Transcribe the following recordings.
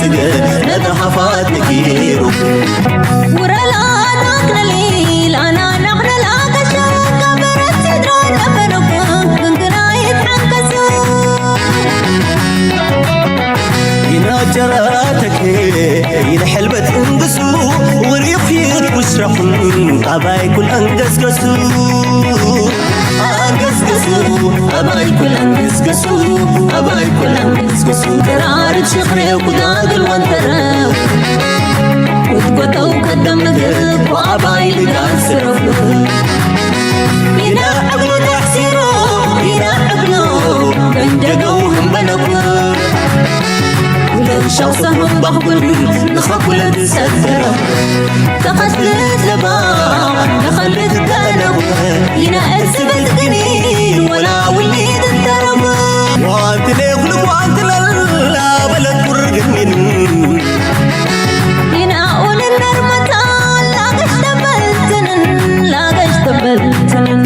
ስገ ነታ ሃፋት ነጊሩ ውረላ ናክነሊ ላና ናክነላ ገሻ ካበረት ስድራ ነበረኩ ክንግና ይትሓንከሱ ኢና ጀራተክ ይንሕልበት እንግሱ ውሪኺት ውስረኹም ኣባይ ኩል ኣንገስገሱ ኣንገስገሱ ኣባይ ኩል ኣንገስገሱ ኣባይ ኩል ኣንገስገሱ ተራርብ ሽኽሬው ኩዳግል ወንተረው ውትጎተው ከደምግብ ወኣባይ ልጋል ስረፉ ኢና ዕግሉ ተሕሲሩ ኢና ዕግሉ መንደገው ህንበለኩ ውለው ሻውሰ ህንባኽጉል ንኸኩለ ዝሰገረ ተኸትልት ለባ ንኸልት ተለቡ ኢና እርስበት ግኒ ወላ ውሊድ እንተረቡ ጓንትለ ኩሉ ጓንትለል ኣበለት ቁርግኒን ኢና ኡልን ነርመታ ላገሽ ተበልትንን ላገሽ ተበልትንን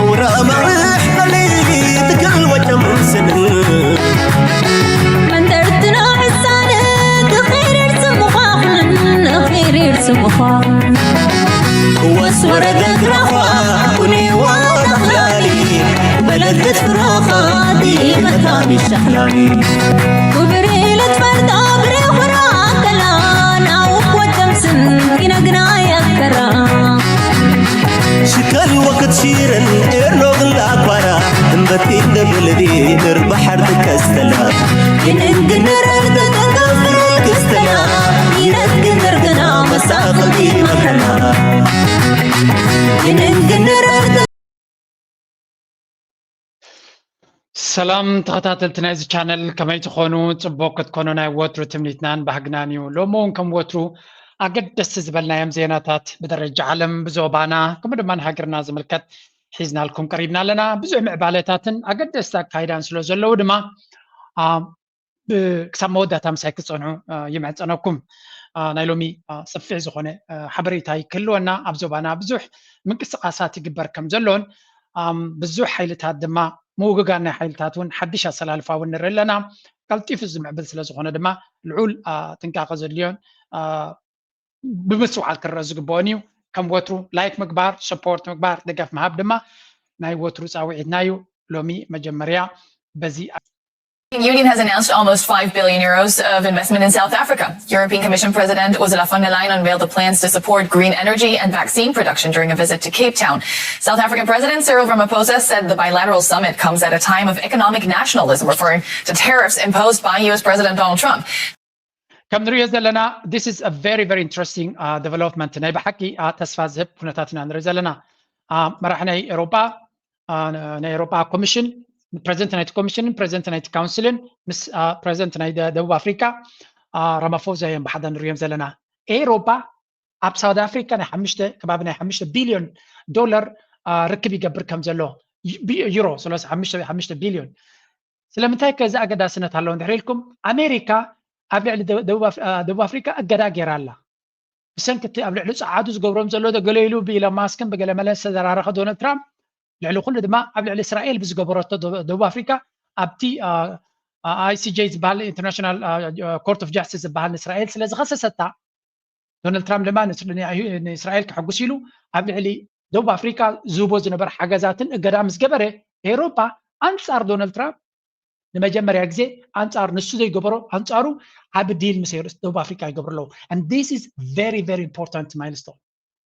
ውራ መርሕ ነሊ ትክል ወጨምስን መንደርትና ሕሳነ ክኺሪር ስምዃኽንን ክኺሪር ስምዃኽን ክወስ ወረደ ግራኻ ኩኔዋ ተኽላሊ በለደት ፍራኻ ዲመታ ሚሻሕላኒ ክብሪ ልትፈርዳ ብሬኹራ ከላ ናውክ ወጨምስን ይነግና ያከራ ሽከል ወክት ሺረን ኤርኖግን ላኳራ እምበቲ እንደብልዲ ንር ባሕር ትከስተላ ይንግንረር ተጠንቀፍር ክስተላ ይነግንር ግና መሳኽቲ መከላ ይንግንረር ሰላም ተኸታተልቲ ናይዚ ቻነል ከመይ ትኾኑ? ጽቡቕ ክትኮኑ ናይ ወትሩ ትምኒትናን ባህግናን እዩ። ሎሚ እውን ከም ወትሩ ኣገደስቲ ዝበልናዮም ዜናታት ብደረጃ ዓለም ብዞባና ከምኡ ድማ ንሃገርና ዝምልከት ሒዝናልኩም ቀሪብና ኣለና። ብዙሕ ምዕባለታትን ኣገደስቲ ኣካይዳን ስለ ዘለዉ ድማ ክሳብ መወዳእታ ምሳይ ክትፀንሑ ይምሕፀነኩም። ናይ ሎሚ ሰፊሕ ዝኾነ ሓበሬታ ክህልወና ኣብ ዞባና ብዙሕ ምንቅስቃሳት ይግበር ከም ዘሎን ብዙሕ ሓይልታት ድማ ምውግጋን ናይ ሓይልታት እውን ሓድሽ ኣሰላልፋ እውን ንርኢ ኣለና። ቀልጢፉ ዝምዕብል ስለ ዝኾነ ድማ ልዑል ጥንቃቐ ዘድልዮን ብምስትውዓል ክረአ ዝግበኦን እዩ። ከም ወትሩ ላይክ ምግባር፣ ሰፖርት ምግባር፣ ደገፍ ምሃብ ድማ ናይ ወትሩ ፃውዒትና እዩ። ሎሚ መጀመርያ በዚ Union has announced almost five billion euros of investment in South Africa. European Commission President Ursula von der Leyen unveiled the plans to support green energy and vaccine production during a visit to Cape Town. South African President Cyril Ramaphosa said the bilateral summit comes at a time of economic nationalism, referring to tariffs imposed by U S President Donald Trump. ከም ንሪኦ ዘለና this is a very very interesting development ናይ ብሓቂ ተስፋ ዝህብ ኩነታት ኢና ንርኢ ዘለና። መራሒ ናይ ኤሮጳ ናይ ኤሮጳ ኮሚሽን ፕረዚደንት ናይቲ ኮሚሽንን ፕረዚደንት ናይቲ ካውንስልን ምስ ፕረዚደንት ናይ ደቡብ ኣፍሪካ ራማፎዛ እዮም ብሓደ ንሪኦም ዘለና። ኤሮጳ ኣብ ሳውት ኣፍሪካ ናይ ሓሙሽተ ከባቢ ናይ ሓሙሽተ ቢልዮን ዶላር ርክብ ይገብር ከም ዘሎ ዩሮ ስለዚ ሓሙሽተ ቢልዮን ስለምንታይ ከ እዚ ኣገዳስነት ኣለዎ እንድሕር ኢልኩም ኣሜሪካ ኣብ ልዕሊ ደቡብ ኣፍሪካ እገዳ ገይራ ኣላ። ብሰንኪ እቲ ኣብ ልዕሊ ጸዓዱ ዝገብሮም ዘሎ ገለ ኢሉ ብኢሎን ማስክን ብገለ መለን ዝተዘራረኸ ዶናልድ ትራምፕ ልዕሊ ኩሉ ድማ ኣብ ልዕሊ እስራኤል ብዝገበረቶ ደቡብ ኣፍሪካ ኣብቲ ኣይሲጄ ዝበሃል ኢንተርናሽናል ኮርት ኦፍ ጃስቲስ ዝበሃል ንእስራኤል ስለ ዝኸሰሰታ ዶናልድ ትራምፕ ድማ ንእስራኤል ከሐጉስ ኢሉ ኣብ ልዕሊ ደቡብ ኣፍሪካ ዝህቦ ዝነበረ ሓገዛትን እገዳ ምስ ገበረ ኤውሮጳ ኣንጻር ዶናልድ ትራምፕ ንመጀመርያ ግዜ ኣንጻር ንሱ ዘይገበሮ ኣንጻሩ ዓቢ ዲል ምስ ደቡብ ኣፍሪካ ይገብሩ ኣለዉ። And this is very very important milestone።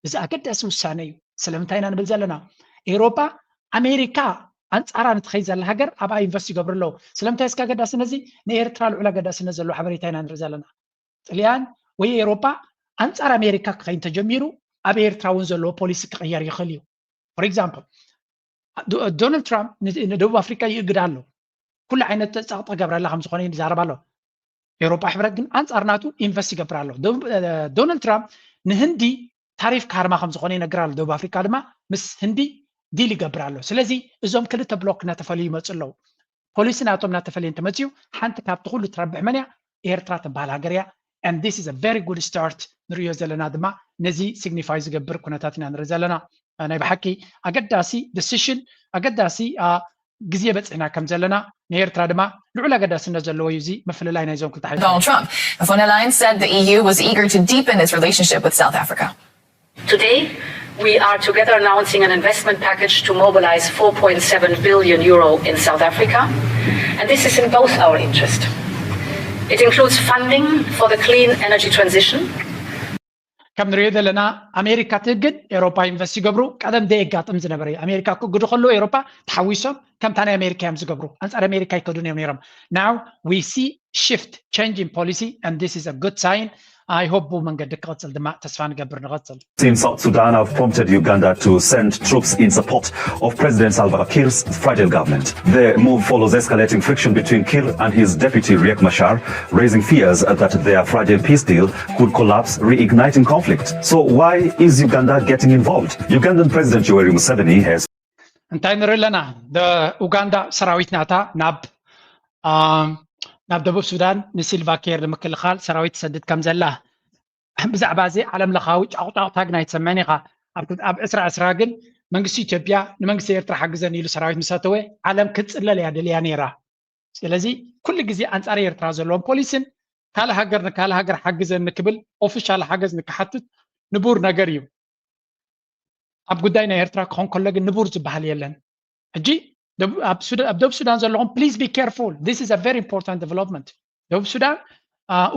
እዚ ኣገዳሲ ውሳነ እዩ። ስለምንታይ ኢና ንብል ዘለና? ኤውሮጳ ኣሜሪካ ኣንጻራ ንትኸይድ ዘላ ሃገር ኣብኣ ኢንቨስት ይገብሩ ኣለዉ። ስለምንታይ እስከ ኣገዳስነት እዚ ንኤርትራ ልዑል ኣገዳስነት ዘለዎ ሓበሬታ ኢና ንርኢ ዘለና። ጥልያን ወይ ኤውሮጳ ኣንጻር ኣሜሪካ ክኸይድ እንተጀሚሩ ኣብ ኤርትራ እውን ዘለዎ ፖሊሲ ክቕየር ይኽእል እዩ። For example ዶናልድ ትራምፕ ንደቡብ ኣፍሪካ ይእግዳ ኣሎ። ኩሉ ዓይነት ጸቕጢ ክገብረላ ከም ዝኾነ ይዛረብ ኣሎ። ኤውሮጳ ሕብረት ግን ኣንጻር ናቱ ኢንቨስት ይገብር ኣሎ። ዶናልድ ትራምፕ ንህንዲ ታሪፍ ካርማ ከም ዝኾነ ይነግር ኣሎ። ደቡብ ኣፍሪካ ድማ ምስ ህንዲ ዲል ይገብር ኣሎ። ስለዚ እዞም ክልተ ብሎክ እናተፈለዩ ይመፁ ኣለዉ። ፖሊሲ ናቶም እናተፈለየ እንተመፅዩ ሓንቲ ካብቲ ኩሉ ትረብሕ መን እያ? ኤርትራ ትበሃል ሃገር እያ። And this is a very good start ንርእዮ ዘለና ድማ ነዚ ሲግኒፋይ ዝገብር ኩነታት ኢና ንርኢ ዘለና። ናይ ብሓቂ ኣገዳሲ decision ኣገዳሲ ግዜ በፂሕና ከም ዘለና ንኤርትራ ድማ ልዑል ኣገዳስነት ዘለዎ እዩ እዚ ምፍልላይ ናይዞም ክልተ ሓይልታት። Donald Trump. The von der Leyen said the E U was eager to deepen its relationship with South Africa. Today, we are together announcing an investment package to mobilize four point seven billion euro in South Africa, and this is in both our interest. It includes funding for the clean energy transition. ከም ንሪኦ ዘለና ኣሜሪካ ትእግድ፣ ኤሮፓ ኢንቨስት ይገብሩ። ቀደም ደየጋጥም ዝነበረ እዩ። ኣሜሪካ ክእግዱ ከለዉ ኤሮፓ ተሓዊሶም ከምታ ናይ ኣሜሪካ እዮም ዝገብሩ። ኣንጻር ኣሜሪካ ይከዱን እዮም ነይሮም። Now we see shift, change in policy, and this is a good sign. I hope ብኡ መንገዲ ክቕጽል ድማ ተስፋ ንገብር። ንቐጽል። In South Sudan have prompted Uganda to send troops in support of President Salva Kiir's fragile government. The move follows escalating friction between Kiir and his deputy Riek Machar, raising fears that their fragile peace deal could collapse, reigniting conflict. So why is Uganda getting involved? Ugandan President Yoweri Museveni has እንታይ ንርኢ ኣለና? ኡጋንዳ ሰራዊት ናታ ናብ ናብ ደቡብ ሱዳን ንሲልቫ ኬር ንምክልኻል ሰራዊት ትሰድድ ከም ዘላ ብዛዕባ እዚ ዓለም ለኻዊ ጫቑጫቑታ ግና ኣይትሰምዕን ኢኻ። ኣብ ዕስራ ዕስራ ግን መንግስቲ ኢትዮጵያ ንመንግስቲ ኤርትራ ሓግዘን ኢሉ ሰራዊት ምስ ኣተወ ዓለም ክትፅለል እያ ደልያ ነይራ። ስለዚ ኩሉ ግዜ ኣንፃር ኤርትራ ዘለዎም ፖሊስን ካልእ ሃገር ንካልእ ሃገር ሓግዘኒ ክብል ኦፊሻል ሓገዝ ንክሓትት ንቡር ነገር እዩ። ኣብ ጉዳይ ናይ ኤርትራ ክኾን ከሎ ግን ንቡር ዝበሃል የለን። ሕጂ ኣብ ደቡብ ሱዳን ዘለኹም please be careful, this is a very important development. ደቡብ ሱዳን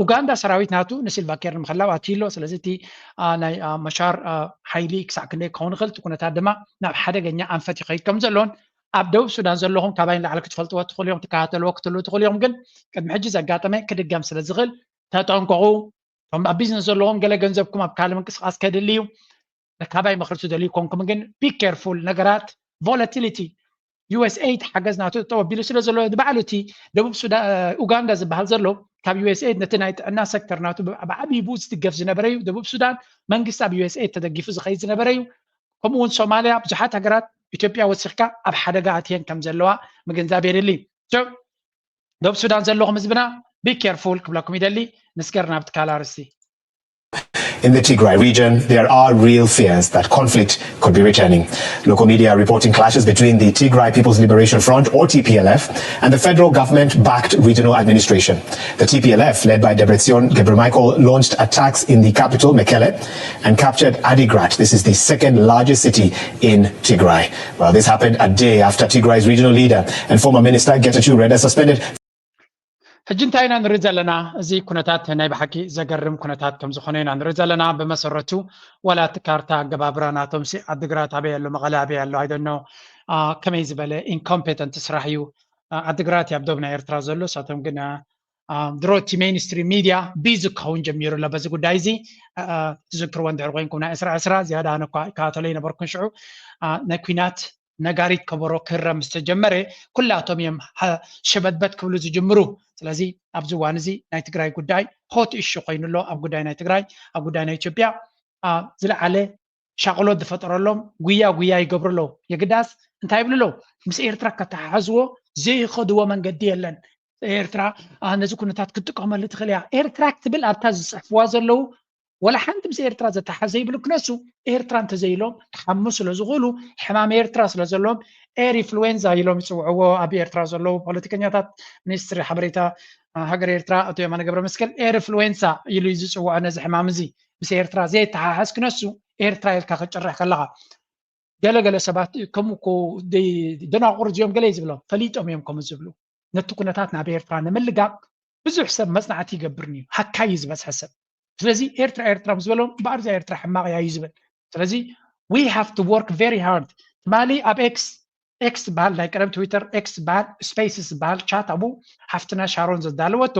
ኡጋንዳ ሰራዊት ናቱ ንሲልቫ ኬር ንምሕላው ኣትዩ ኣሎ። ስለዚ እቲ ናይ መሻር ሓይሊ ክሳዕ ክንደይ ክኸውን ይኽእል፣ እቲ ኩነታት ድማ ናብ ሓደገኛ ኣንፈት ይኸይድ ከም ዘሎን ኣብ ደቡብ ሱዳን ዘለኹም ካባይ ንላዕሊ ክትፈልጥዎ ትኽእሉ እዮም፣ ትከታተልዎ ክትህልዉ ትኽእሉ እዮም። ግን ቅድሚ ሕጂ ዘጋጠመ ክድገም ስለ ዝኽእል ተጠንቀቑ። እቶም ኣብ ቢዝነስ ዘለኹም ገለ ገንዘብኩም ኣብ ካልእ ምንቅስቓስ ከድሊ እዩ። ካባይ ምኽሪ ትደልዩ ኮንኩም ግን be careful፣ ነገራት volatility። ዩኤስኤይድ ሓገዝ ናቱ ጠው ኣቢሉ ስለ ዘሎ ንባዕሉ እቲ ደቡብ ሱዳን ኡጋንዳ ዝበሃል ዘሎ ካብ ዩኤስኤይድ ነቲ ናይ ጥዕና ሴክተር ናቱ ብዓብዪ ብኡ ዝድገፍ ዝነበረ እዩ። ደቡብ ሱዳን መንግስቲ ኣብ ዩኤስኤይድ ተደጊፉ ዝኸይድ ዝነበረ እዩ። ከምኡ እውን ሶማልያ ብዙሓት ሃገራት ኢትዮጵያ ወሲኽካ ኣብ ሓደጋ ኣትየን ከም ዘለዋ ምግንዛብ የድሊ። ደቡብ ሱዳን ዘለኹም ህዝብና be careful ክብለኩም ይደሊ። ንስገር ናብቲ ካልእ ኣርእስቲ። In the Tigray region, there are real fears that conflict could be returning. Local media are reporting clashes between the Tigray People's Liberation Front, or T P L F, and the federal government-backed regional administration. The T P L F, led by Debretsion Gebremichael, launched attacks in the capital, Mekelle, and captured Adigrat. This is the second largest city in Tigray. Well, this happened a day after Tigray's regional leader and former minister Getachew Reda suspended ሕጂ እንታይ ኢና ንርኢ ዘለና? እዚ ኩነታት ናይ ብሓቂ ዘገርም ኩነታት ከም ዝኾነ ኢና ንርኢ ዘለና። ብመሰረቱ ዋላ እቲ ካርታ ኣገባብራ ናቶም ሲ ዓድግራት ኣበይ ኣሎ፣ መቐለ ኣበይ ኣሎ፣ I don't know፣ ከመይ ዝበለ ኢንኮምፔተንት ስራሕ እዩ። ዓድግራት ኣብ ዶብ ናይ ኤርትራ ዘሎ፣ እሳቶም ግን ድሮ እቲ ሜይንስትሪም ሚድያ ቢዚ ክኸውን ጀሚሩ ኣሎ በዚ ጉዳይ እዚ። ትዝክርዎ እንድሕር ኮይንኩም ናይ ዕስራ ዕስራ ዝያዳ ኣነ እኳ ይከታተሎ ይነበርኩን ሽዑ ናይ ኩናት ነጋሪት ከበሮ ክህረም ምስ ተጀመረ ኩላቶም እዮም ሸበድበድ ክብሉ ዝጅምሩ። ስለዚ ኣብዚ እዋን እዚ ናይ ትግራይ ጉዳይ ሆት ኢሹ ኮይኑ ኣሎ። ኣብ ጉዳይ ናይ ትግራይ፣ ኣብ ጉዳይ ናይ ኢትዮጵያ ዝለዓለ ሻቕሎት ዝፈጠረሎም ጉያ ጉያ ይገብሩ ኣለዉ። የግዳስ እንታይ ይብሉ ኣለዉ? ምስ ኤርትራ ከተሓሕዝዎ ዘይኸድዎ መንገዲ የለን። ኤርትራ ነዚ ኩነታት ክትጥቀመሉ ትኽእል እያ። ኤርትራ ክትብል ኣብታ ዝፅሕፍዋ ዘለዉ ወላ ሓንቲ ምስ ኤርትራ ዘተሓዘ ይብሉ ክነሱ ኤርትራ እንተዘይሎም ክሓሙ ስለ ዝኽእሉ ሕማም ኤርትራ ስለ ዘለዎም ኤር ኢንፍሉዌንዛ ኢሎም ይፅውዕዎ። ኣብ ኤርትራ ዘለዉ ፖለቲከኛታት ሚኒስትሪ ሓበሬታ ሃገር ኤርትራ ኣቶ የማነ ገብረ መስቀል ኤር ኢንፍሉዌንሳ ኢሉ እዩ ዝፅውዖ ነዚ ሕማም እዚ። ምስ ኤርትራ ዘየተሓሓዝ ክነሱ ኤርትራ ኢልካ ክጭርሕ ከለኻ ገለገለ ሰባት ከምኡ እኮ ደናቁር እዚኦም ገለ እዩ ዝብሎም ፈሊጦም እዮም ከምኡ ዝብሉ። ነቲ ኩነታት ናብ ኤርትራ ንምልጋብ ብዙሕ ሰብ መጽናዕቲ ይገብር እዩ። ሃካይ እዩ ዝበዝሐ ሰብ። ስለዚ ኤርትራ ኤርትራ ምስ ዝበሎም እምበኣር እዛ ኤርትራ ሕማቕ እያ እዩ ዝብል። ስለዚ we have to work very hard። ትማሊ ኣብ ኤክስ ኤክስ ዝበሃል ናይ ቀደም ትዊተር ኤክስ ዝበሃል ስፔስስ ዝበሃል ቻት ኣብኡ ሓፍትና ሻሮን ዘዳለወቶ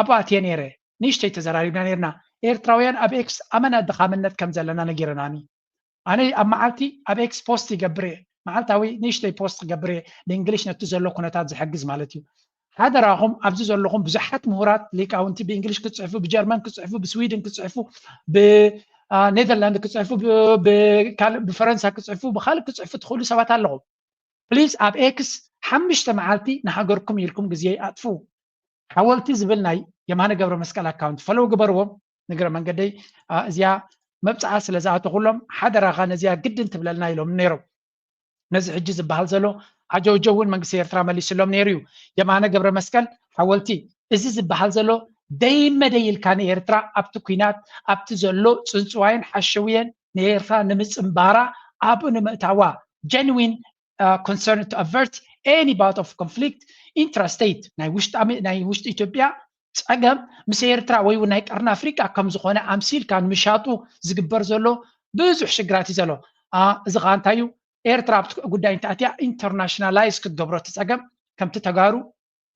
ኣብኡ ኣትየ ነይረ። ንእሽተይ ተዘራሪብና ነይርና። ኤርትራውያን ኣብ ኤክስ ኣመና ድኻምነት ከም ዘለና ነጊረናኒ። ኣነ ኣብ መዓልቲ ኣብ ኤክስ ፖስት ይገብር እየ። መዓልታዊ ንእሽተይ ፖስት ክገብር እየ ብእንግሊሽ ነቲ ዘሎ ኩነታት ዝሕግዝ ማለት እዩ። ሓደራኹም ኣብዚ ዘለኹም ብዙሓት ምሁራት ሊቃውንቲ ብእንግሊሽ ክፅሕፉ፣ ብጀርመን ክፅሕፉ፣ ብስዊድን ክፅሕፉ፣ ብኔዘርላንድ ክፅሕፉ፣ ብፈረንሳ ክፅሕፉ፣ ብካልእ ክፅሕፉ ትኽእሉ ሰባት ኣለኹም። ፕሊዝ ኣብ ኤክስ ሓሙሽተ መዓልቲ ንሃገርኩም ኢልኩም ግዜ ኣጥፍኡ። ሓወልቲ ዝብል ናይ የማነ ገብረ መስቀል ኣካውንት ፈለው ግበርዎም። ንግረ መንገደይ እዚኣ መብፅዓ ስለ ዝኣተኹሎም ሓደራኻ ነዚኣ ግድን ትብለልና ኢሎም ነይሮም። ነዚ ሕጂ ዝበሃል ዘሎ ዓጀውጀው እውን መንግስቲ ኤርትራ መሊስሎም ነይሩ እዩ። የማነ ገብረ መስቀል ሓወልቲ፣ እዚ ዝበሃል ዘሎ ደይመደይ ኢልካ ንኤርትራ ኣብቲ ኲናት፣ ኣብቲ ዘሎ ጽንጽዋይን ሓሸውየን ንኤርትራ ንምጽንባራ፣ ኣብኡ ንምእታዋ፣ genuine concern to avert any bout of conflict intra-state፣ ናይ ውሽጢ ኢትዮጵያ ጸገም ምስ ኤርትራ ወይ እውን ናይ ቀርኒ ኣፍሪቃ ከም ዝኾነ ኣምሲልካ ንምሻጡ ዝግበር ዘሎ ብዙሕ ሽግራት እዩ ዘሎ። እዚ ኸዓ እንታይ እዩ? ኤርትራ ኣብቲ ጉዳይ እንተኣትያ ኢንተርናሽናላይዝ ክትገብሮ እቲ ጸገም፣ ከምቲ ተጋሩ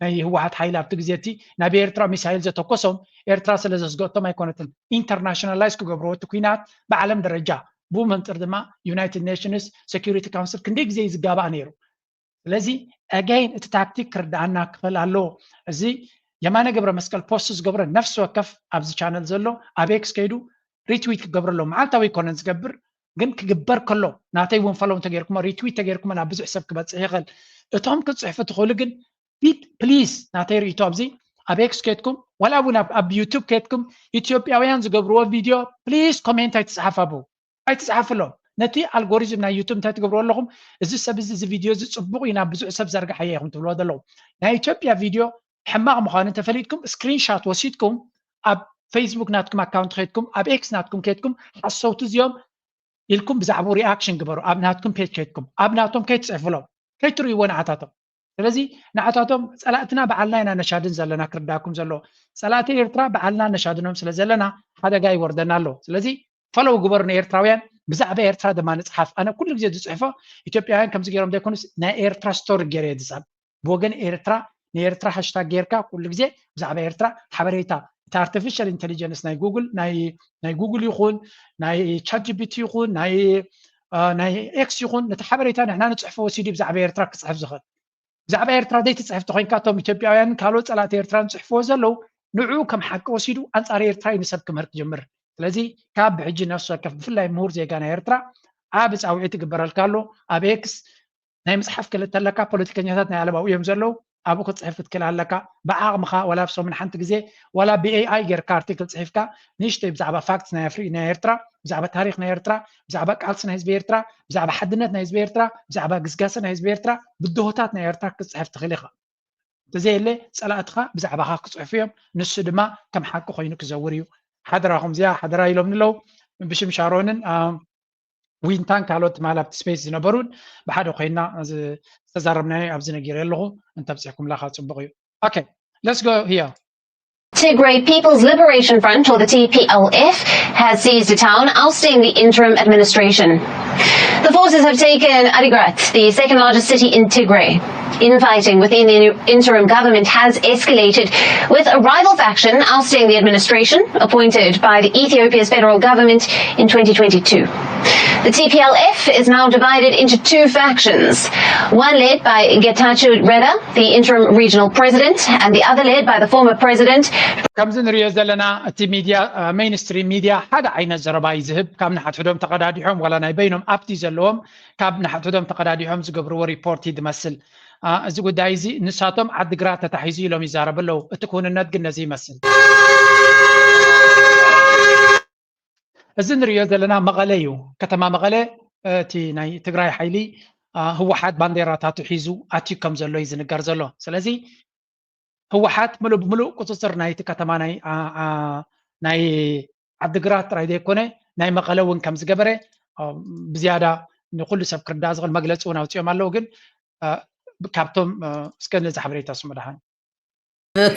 ናይ ህወሓት ሓይሊ ኣብቲ ግዜ እቲ ናብ ኤርትራ ሚሳይል ዘተኮሶም ኤርትራ ስለ ዘስገቶም ኣይኮነትን። ኢንተርናሽናላይዝ ክገብርዎ እቲ ኲናት ብዓለም ደረጃ፣ ብኡ መንፅር ድማ ዩናይትድ ኔሽንስ ሴኩሪቲ ካውንስል ክንደይ ግዜ እዩ ዝጋባእ ነይሩ። ስለዚ ኣገይን እቲ ታክቲክ ክርዳኣና ክኽእል ኣለዎ። እዚ የማነ ገብረ መስቀል ፖስት ዝገብረ ነፍሲ ወከፍ ኣብዚ ቻነል ዘሎ ኣብ ኤክስ ከይዱ ሪትዊት ክገብረሎም መዓልታዊ ኣይኮነን ዝገብር፣ ግን ክግበር ከሎ ናተይ እውን ፈለው እንተገይርኩሞ ሪትዊት ተገይርኩሞ ናብ ብዙሕ ሰብ ክበፅሕ ይኽእል። እቶም ክትፅሕፉ ትኽእሉ ግን ቢት ፕሊዝ ናተይ ርእይቶ ኣብዚ ኣብ ኤክስ ከድኩም ዋላ እውን ኣብ ዩቱብ ከድኩም ኢትዮጵያውያን ዝገብርዎ ቪድዮ ፕሊዝ ኮሜንት ኣይትፅሓፋቡ ኣይትፅሓፍሎም። ነቲ ኣልጎሪዝም ናይ ዩቱብ እንታይ ትገብርዎ ኣለኹም? እዚ ሰብ እዚ እዚ ቪድዮ እዚ ፅቡቕ እዩ ናብ ብዙሕ ሰብ ዘርግሓዮ ኢኹም ትብልዎ ዘለኹም። ናይ ኢትዮጵያ ቪድዮ ሕማቕ ምዃኑ እንተፈሊጥኩም ስክሪንሻት ወሲድኩም ኣብ ፌስቡክ ናትኩም ኣካውንት ከድኩም ኣብ ኤክስ ናትኩም ከድኩም ሓሰውቲ እዚኦም ኢልኩም ብዛዕባኡ ሪኣክሽን ግበሩ። ኣብ ናትኩም ፔጅ ከድኩም ኣብ ናቶም ከይትፅሕፍሎም ከይትርእይዎ ንዓታቶም። ስለዚ ንዓታቶም ፀላእትና በዓልና ኢና ነሻድን ዘለና ክርዳኩም ዘለዎ ፀላእቲ ኤርትራ በዓልና ነሻድኖም ስለ ዘለና ሓደጋ ይወርደና ኣሎ። ስለዚ ፈለው ግበሩ ንኤርትራውያን ብዛዕባ ኤርትራ ድማ ንፅሓፍ። ኣነ ኩሉ ግዜ ዝፅሕፎ ኢትዮጵያውያን ከምዚ ገይሮም ዘይኮኑስ ናይ ኤርትራ ስቶሪ ገይረ እየ ዝፀብ ብወገን ኤርትራ ንኤርትራ ሃሽታግ ጌርካ ኩሉ ግዜ ብዛዕባ ኤርትራ ሓበሬታ እቲ ኣርቲፊሻል ኢንቴሊጀንስ ናይ ጉግል ናይ ናይ ጉግል ይኹን ናይ ቻት ጂፒቲ ይኹን ናይ ናይ ኤክስ ይኹን ነቲ ሓበሬታ ንሕና ንፅሕፎ ወሲዱ ብዛዕባ ኤርትራ ክፅሕፍ ዝኽእል ብዛዕባ ኤርትራ ዘይትፅሕፍ ተኮይንካ እቶም ኢትዮጵያውያንን ካልኦት ፀላእቲ ኤርትራ ዝፅሕፍዎ ዘለዉ ንዕኡ ከም ሓቂ ወሲዱ ኣንፃር ኤርትራ እዩ ንሰብ ክምህር ክጅምር። ስለዚ ካብ ብሕጂ ነፍሲ ወከፍ ብፍላይ ምሁር ዜጋ ናይ ኤርትራ ዓቢ ፃውዒት ይግበረልካ ኣሎ። ኣብ ኤክስ ናይ ምፅሓፍ ክእለት ተለካ ፖለቲከኛታት ናይ ዓለም ኣብኡ እዮም ዘለዉ። ኣብኡ ክትፅሕፍ ክትክእል ኣለካ ብዓቕምኻ ዋላ ኣብ ሰሙን ሓንቲ ግዜ ዋላ ብኤኣይ ጌርካ ኣርቲክል ፅሒፍካ ንእሽተይ ብዛዕባ ፋክትስ ናይ ኣፍሪ ናይ ኤርትራ ብዛዕባ ታሪክ ናይ ኤርትራ ብዛዕባ ቃልሲ ናይ ህዝቢ ኤርትራ ብዛዕባ ሓድነት ናይ ህዝቢ ኤርትራ ብዛዕባ ግስጋሰ ናይ ህዝቢ ኤርትራ ብድሆታት ናይ ኤርትራ ክትፅሕፍ ትኽእል ኢኻ። እንተዘየለ ፀላእትኻ ብዛዕባኻ ክፅሕፉ እዮም። ንሱ ድማ ከም ሓቂ ኮይኑ ክዘውር እዩ። ሓደራኹም እዚኣ ሓደራ ኢሎም ንለው ብሽም ሻሮንን ዊንታን ካልኦት ትማል ኣብቲ ስፔስ ዝነበሩን ብሓደ ኮይና ዝተዛረብናዮ ኣብዚ ነጊረ ኣለኹ። እንተብፂሕኩምላ ካብ ፅቡቕ እዩ። Okay, let's go here. Tigray People's Liberation Front, or the T P L F, has seized a town, ousting the interim administration. The forces have taken Adigrat, the second largest city in Tigray. Infighting within the interim government has escalated, with a rival faction ousting the administration appointed by the Ethiopia's federal government in twenty twenty-two. The T P L F is now divided into two factions, one led by Getachew Reda, the interim regional president, and the other led by the former president. ከምዚ ንሪኦ ዘለና እቲ ሚድያ ሜይንስትሪም ሚድያ ሓደ ዓይነት ዘረባ እዩ ዝህብ። ካብ ንሓድሕዶም ተቐዳዲሖም ዋላ ናይ በይኖም ኣብቲ ዘለዎም ካብ ንሓድሕዶም ተቐዳዲሖም ዝገብርዎ ሪፖርት እዩ ዝመስል። እዚ ጉዳይ እዚ ንሳቶም ዓድግራት ተታሒዙ ኢሎም ይዛረቡ ኣለዉ። እቲ ክውንነት ግን ነዚ ይመስል። እዚ ንሪኦ ዘለና መቐለ እዩ። ከተማ መቐለ እቲ ናይ ትግራይ ሓይሊ ህወሓት ባንዴራታቱ ሒዙ ኣትዩ ከም ዘሎ እዩ ዝንገር ዘሎ። ስለዚ ህወሓት ምሉእ ብምሉእ ቁፅፅር ናይቲ ከተማ ናይ ዓድግራት ጥራይ ዘይኮነ ናይ መቐለ እውን ከም ዝገበረ ብዝያዳ ንኩሉ ሰብ ክርዳእ ዝኽእል መግለፂ እውን ኣውፅኦም ኣለዉ። ግን ካብቶም እስከ ነዚ ሓበሬታ ስሙ ደሓን።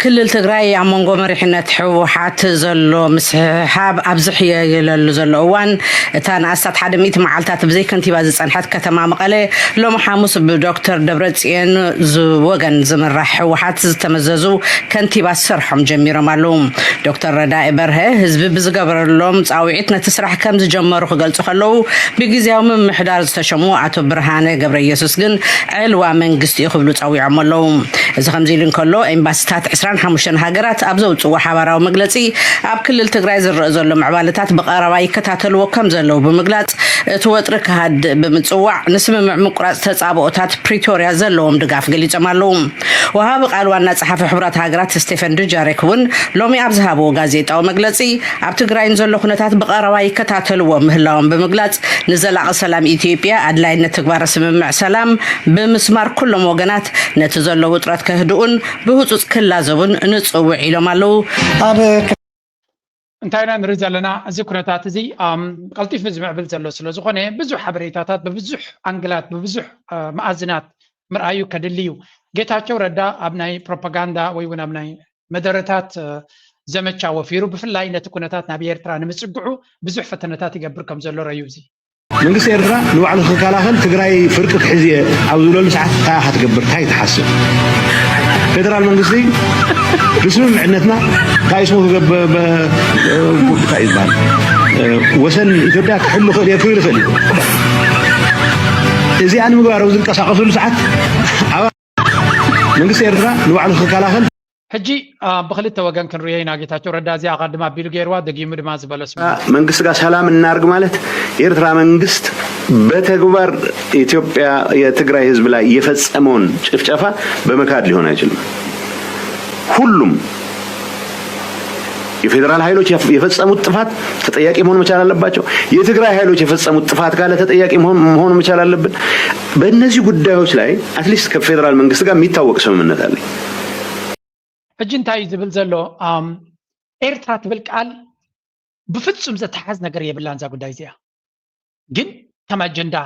ክልል ትግራይ ኣብ መንጎ መሪሕነት ህወሓት ዘሎ ምስሕሓብ ኣብ ዝሕየለሉ ዘሎ እዋን እታ ንኣስታት ሓደ ሚእቲ መዓልታት ብዘይ ከንቲባ ዝፀንሐት ከተማ መቐለ ሎሚ ሓሙስ ብዶክተር ደብረፅዮን ዝወገን ዝምራሕ ህወሓት ዝተመዘዙ ከንቲባ ስርሖም ጀሚሮም ኣለዉ። ዶክተር ረዳኢ በርሀ ህዝቢ ብዝገበረሎም ፃውዒት ነቲ ስራሕ ከም ዝጀመሩ ክገልፁ ከለዉ ብግዝያዊ ምምሕዳር ዝተሸሙ ኣቶ ብርሃነ ገብረየሱስ ግን ዕልዋ መንግስቲ እዩ ክብሉ ፀዊዖም ኣለዉ። እዚ ከምዚ ኢሉ እንከሎ ኤምባሲታት ዕስራን ሓሙሽተን ሃገራት ኣብ ዘውፅዎ ሓባራዊ መግለፂ፣ ኣብ ክልል ትግራይ ዝረአ ዘሎ ምዕባለታት ብቐረባ ይከታተልዎ ከም ዘለዉ ብምግላፅ፣ እቲ ወጥሪ ክሃድእ ብምፅዋዕ፣ ንስምምዕ ምቁራፅ ተፃብኦታት ፕሪቶርያ ዘለዎም ድጋፍ ገሊፆም ኣለዉ። ወሃቢ ቃል ዋና ጸሓፊ ሕቡራት ሃገራት ስቴፈን ዱጃሪክ እውን ሎሚ ኣብ ዝሃብዎ ጋዜጣዊ መግለፂ፣ ኣብ ትግራይ ንዘሎ ኩነታት ብቐረባ ይከታተልዎ ምህላዎም ብምግላፅ፣ ንዘላቒ ሰላም ኢትዮጵያ ኣድላይነት ትግባረ ስምምዕ ሰላም ብምስማር፣ ኩሎም ወገናት ነቲ ዘሎ ውጥረት ከህድኡን ብህፁፅ ክላዘቡን ንፅውዕ ኢሎም ኣለዉ። ኣብ እንታይ ኢና ንርኢ ዘለና? እዚ ኩነታት እዚ ኣም፣ ቀልጢፉ ዝምዕብል ዘሎ ስለ ዝኾነ፣ ብዙሕ ሓበሬታታት ብብዙሕ ኣንግላት፣ ብብዙሕ እ፣ መኣዝናት ምርኣዩ ከድሊ እዩ። ጌታቸው ረዳ ኣብ ናይ ፕሮፓጋንዳ ወይ እውን ኣብ ናይ መደረታት እ፣ ዘመቻ ወፊሩ፣ ብፍላይ ነቲ ኩነታት ናብ ኤርትራ ንምጽግዑ ብዙሕ ፈተነታት ይገብር ከም ዘሎ ረዩ እዚ። መንግስቲ ኤርትራ ንባዕሉ ክከላኸል ትግራይ ፍርቂ ክሕዝ እየ ኣብ ዝብለሉ ሰዓት እንታይ ኢኻ ትገብር? እንታይ ትሓስብ? ፌደራል መንግስቲ ብስምምዕነትና እንታይ ስሙ ክገብር እንታይ እዩ ዝበሃል ወሰን ኢትዮጵያ ክሕሉ ክእል እየ ክብል ይኽእል እዩ። እዚኣ ንምግባር ኣብ ዝንቀሳቐስሉ ሰዓት ኣባ መንግስቲ ኤርትራ ንባዕሉ ክከላኸል ሕጂ አ፣ ብክልተ ወገን ክንርእዮ ኢና። ጌታቸው ረዳ እዚኣ ቀድም ኣቢሉ ገይርዋ፣ ደጊሙ ድማ ዝበለስ መንግስቲ ጋር ሰላም እናርግ ማለት የኤርትራ መንግስት በተግባር ኢትዮጵያ የትግራይ ህዝብ ላይ የፈጸመውን ጭፍጨፋ በመካድ ሊሆን አይችልም። ሁሉም የፌዴራል ኃይሎች የፈ- የፈጸሙት ጥፋት ተጠያቂ መሆን መቻል አለባቸው። የትግራይ ኃይሎች የፈጸሙት ጥፋት ካለ ተጠያቂ መሆን መሆን መቻል አለብን። በእነዚህ ጉዳዮች ላይ አትሊስት ከፌዴራል መንግስት ጋር የሚታወቅ ስምምነት አለኝ። ሕጂ እንታይ እዩ ዝብል ዘሎ? ኣም፣ ኤርትራ ትብል ቃል ብፍጹም ዘተሓዝ ነገር የብላን እዛ ጉዳይ እዚኣ። ግን ከም ኣጀንዳ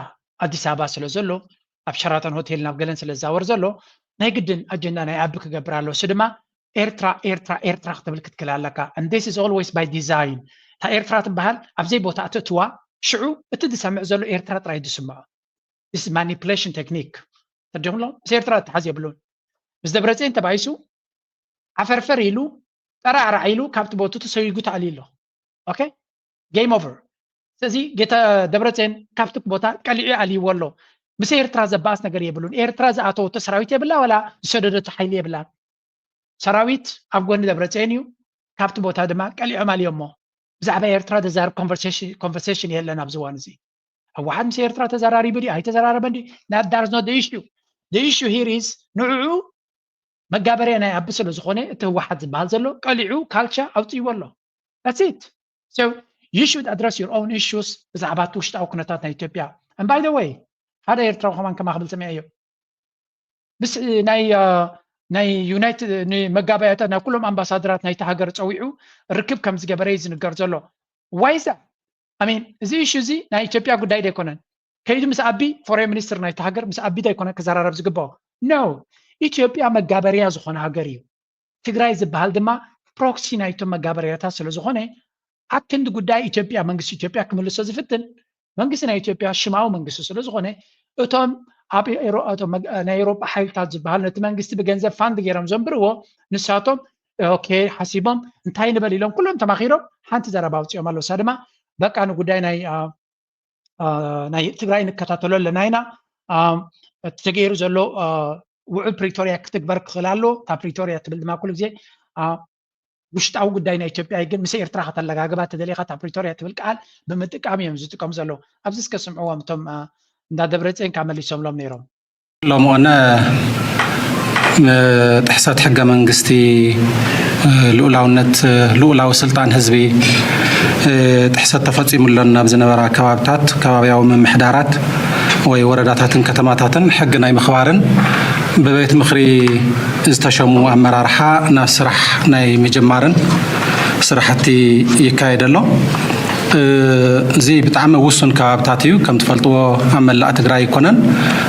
ኣዲስ ኣበባ ስለ ዘሎ፣ ኣብ ሸራተን ሆቴል ናብ ገለን ስለ ዝዛወር ዘሎ፣ ናይ ግድን ኣጀንዳ ናይ ኣቢ ክገብር ኣሎ። እሱ ድማ ኤርትራ ኤርትራ ኤርትራ ክትብል ክትክል ኣለካ። And this is always by design። እታ ኤርትራ ትበሃል ኣብዘይ ቦታ እትእትዋ፣ ሽዑ እቲ ዝሰምዕ ዘሎ ኤርትራ ጥራይ ዝስምዖ። This is manipulation technique። ተዲኹምሎ ምስ ኤርትራ እተሓዝ የብሉን። ምስ ደብረፅዮን ተባኢሱ ዓፈርፈር ኢሉ ጠራዕራዕ ኢሉ ካብቲ ቦቱ ተሰዊጉ ተኣልዩ ኣሎ። ኦኬ game over። ስለዚ ጌታ ደብረፅዮን ካብቲ ቦታ ቀሊዑ ኣልይዎ ኣሎ። ምስ ኤርትራ ዘባእስ ነገር የብሉን። ኤርትራ ዝኣተወቶ ሰራዊት የብላ፣ ዋላ ዝሰደደቶ ሓይሊ የብላን። ሰራዊት ኣብ ጎኒ ደብረፅዮን እዩ። ካብቲ ቦታ ድማ ቀሊዖም ኣልዮሞ። ብዛዕባ ኤርትራ ዘዛርብ ኮንቨርሴሽን የለን ኣብዚ እዋን እዚ። ህወሓት ምስ ኤርትራ ተዘራሪቡ ድዩ ኣይተዘራረበን ድዩ? That is not the issue. The issue here is ንዕዑ መጋበርያ ናይ ኣቢ ስለ ዝኾነ እቲ ህወሓት ዝበሃል ዘሎ ቀሊዑ ካልቻ ኣውፅእዎ ኣሎ። That's it. So you should address your own issues ብዛዕባ እቲ ውሽጣዊ ኩነታት ናይ ኢትዮጵያ። And by the way ሓደ ኤርትራዊ ከማን ከማ ክብል ሰሚዐዮ ምስ ናይ ናይ ዩናይትድ ንመጋባያታት ናይ ኩሎም ኣምባሳደራት ናይቲ ሃገር ፀዊዑ ርክብ ከም ዝገበረ እዩ ዝንገር ዘሎ። ዋይዛ ኣሚን እዚ ኢሹ እዚ ናይ ኢትዮጵያ ጉዳይ ዶ ኣይኮነን። ከይዱ ምስ ኣቢ ፎሬን ሚኒስትር ናይቲ ሃገር ምስ ኣቢ ዶ ኣይኮነ ክዘራረብ ዝግባኦ? ኖ። ኢትዮጵያ መጋበርያ ዝኾነ ሃገር እዩ። ትግራይ ዝበሃል ድማ ፕሮክሲ ናይቶም መጋበርያታት ስለ ዝኾነ ኣብ ክንዲ ጉዳይ ኢትዮጵያ መንግስቲ ኢትዮጵያ ክምልሶ ዝፍትን መንግስቲ ናይ ኢትዮጵያ ሽማዊ መንግስቲ ስለ ዝኾነ እቶም ኣብ ኤሮ- እቶም መግ- ናይ ኤሮጳ ሓይልታት ዝበሃል ነቲ መንግስቲ ብገንዘብ ፋንድ ገይሮም ዘንብርዎ ንሳቶም ኦኬ ሓሲቦም እንታይ ንበል ኢሎም ኩሎም ተማኺሮም ሓንቲ ዘረባ ኣውፂኦም ኣለዉ። እሳ ድማ በቃ ንጉዳይ ናይ አ፣ አ፣ ናይ ትግራይ ንከታተሎ ኣለና ኢና አ፣ እቲ ተገይሩ ዘሎ አ፣ ውዕል ፕሪቶርያ ክትግበር ክኽእል ኣሎ። እታ ፕሪቶርያ ትብል ድማ ኩሉ ግዜ አ፣ ውሽጣዊ ጉዳይ ናይ ኢትዮጵያ እዩ። ግን ምስ ኤርትራ ከተለጋግባ ተደሊኻ እታ ፕሪቶርያ ትብል ቃል ብምጥቃም እዮም ዝጥቀሙ ዘለዉ። ኣብዚ እስከ ስምዕዎም እቶም አ፣ እንዳ ደብረፅዮን ካብ መሊሶምሎም ነይሮም። ሎምኦነ ጥሕሰት ሕገ መንግስቲ ልኡላውነት ልኡላዊ ስልጣን ህዝቢ ጥሕሰት ተፈፂሙለን ናብ ዝነበራ ከባብታት ከባብያዊ ምምሕዳራት ወይ ወረዳታትን ከተማታትን ሕጊ ናይ ምኽባርን ብቤት ምኽሪ ዝተሸሙ ኣመራርሓ ናብ ስራሕ ናይ ምጅማርን ስራሕቲ ይካየድ ኣሎ። እዚ ብጣዕሚ ውሱን ከባብታት እዩ። ከም ትፈልጥዎ ኣብ መላእ ትግራይ ኣይኮነን።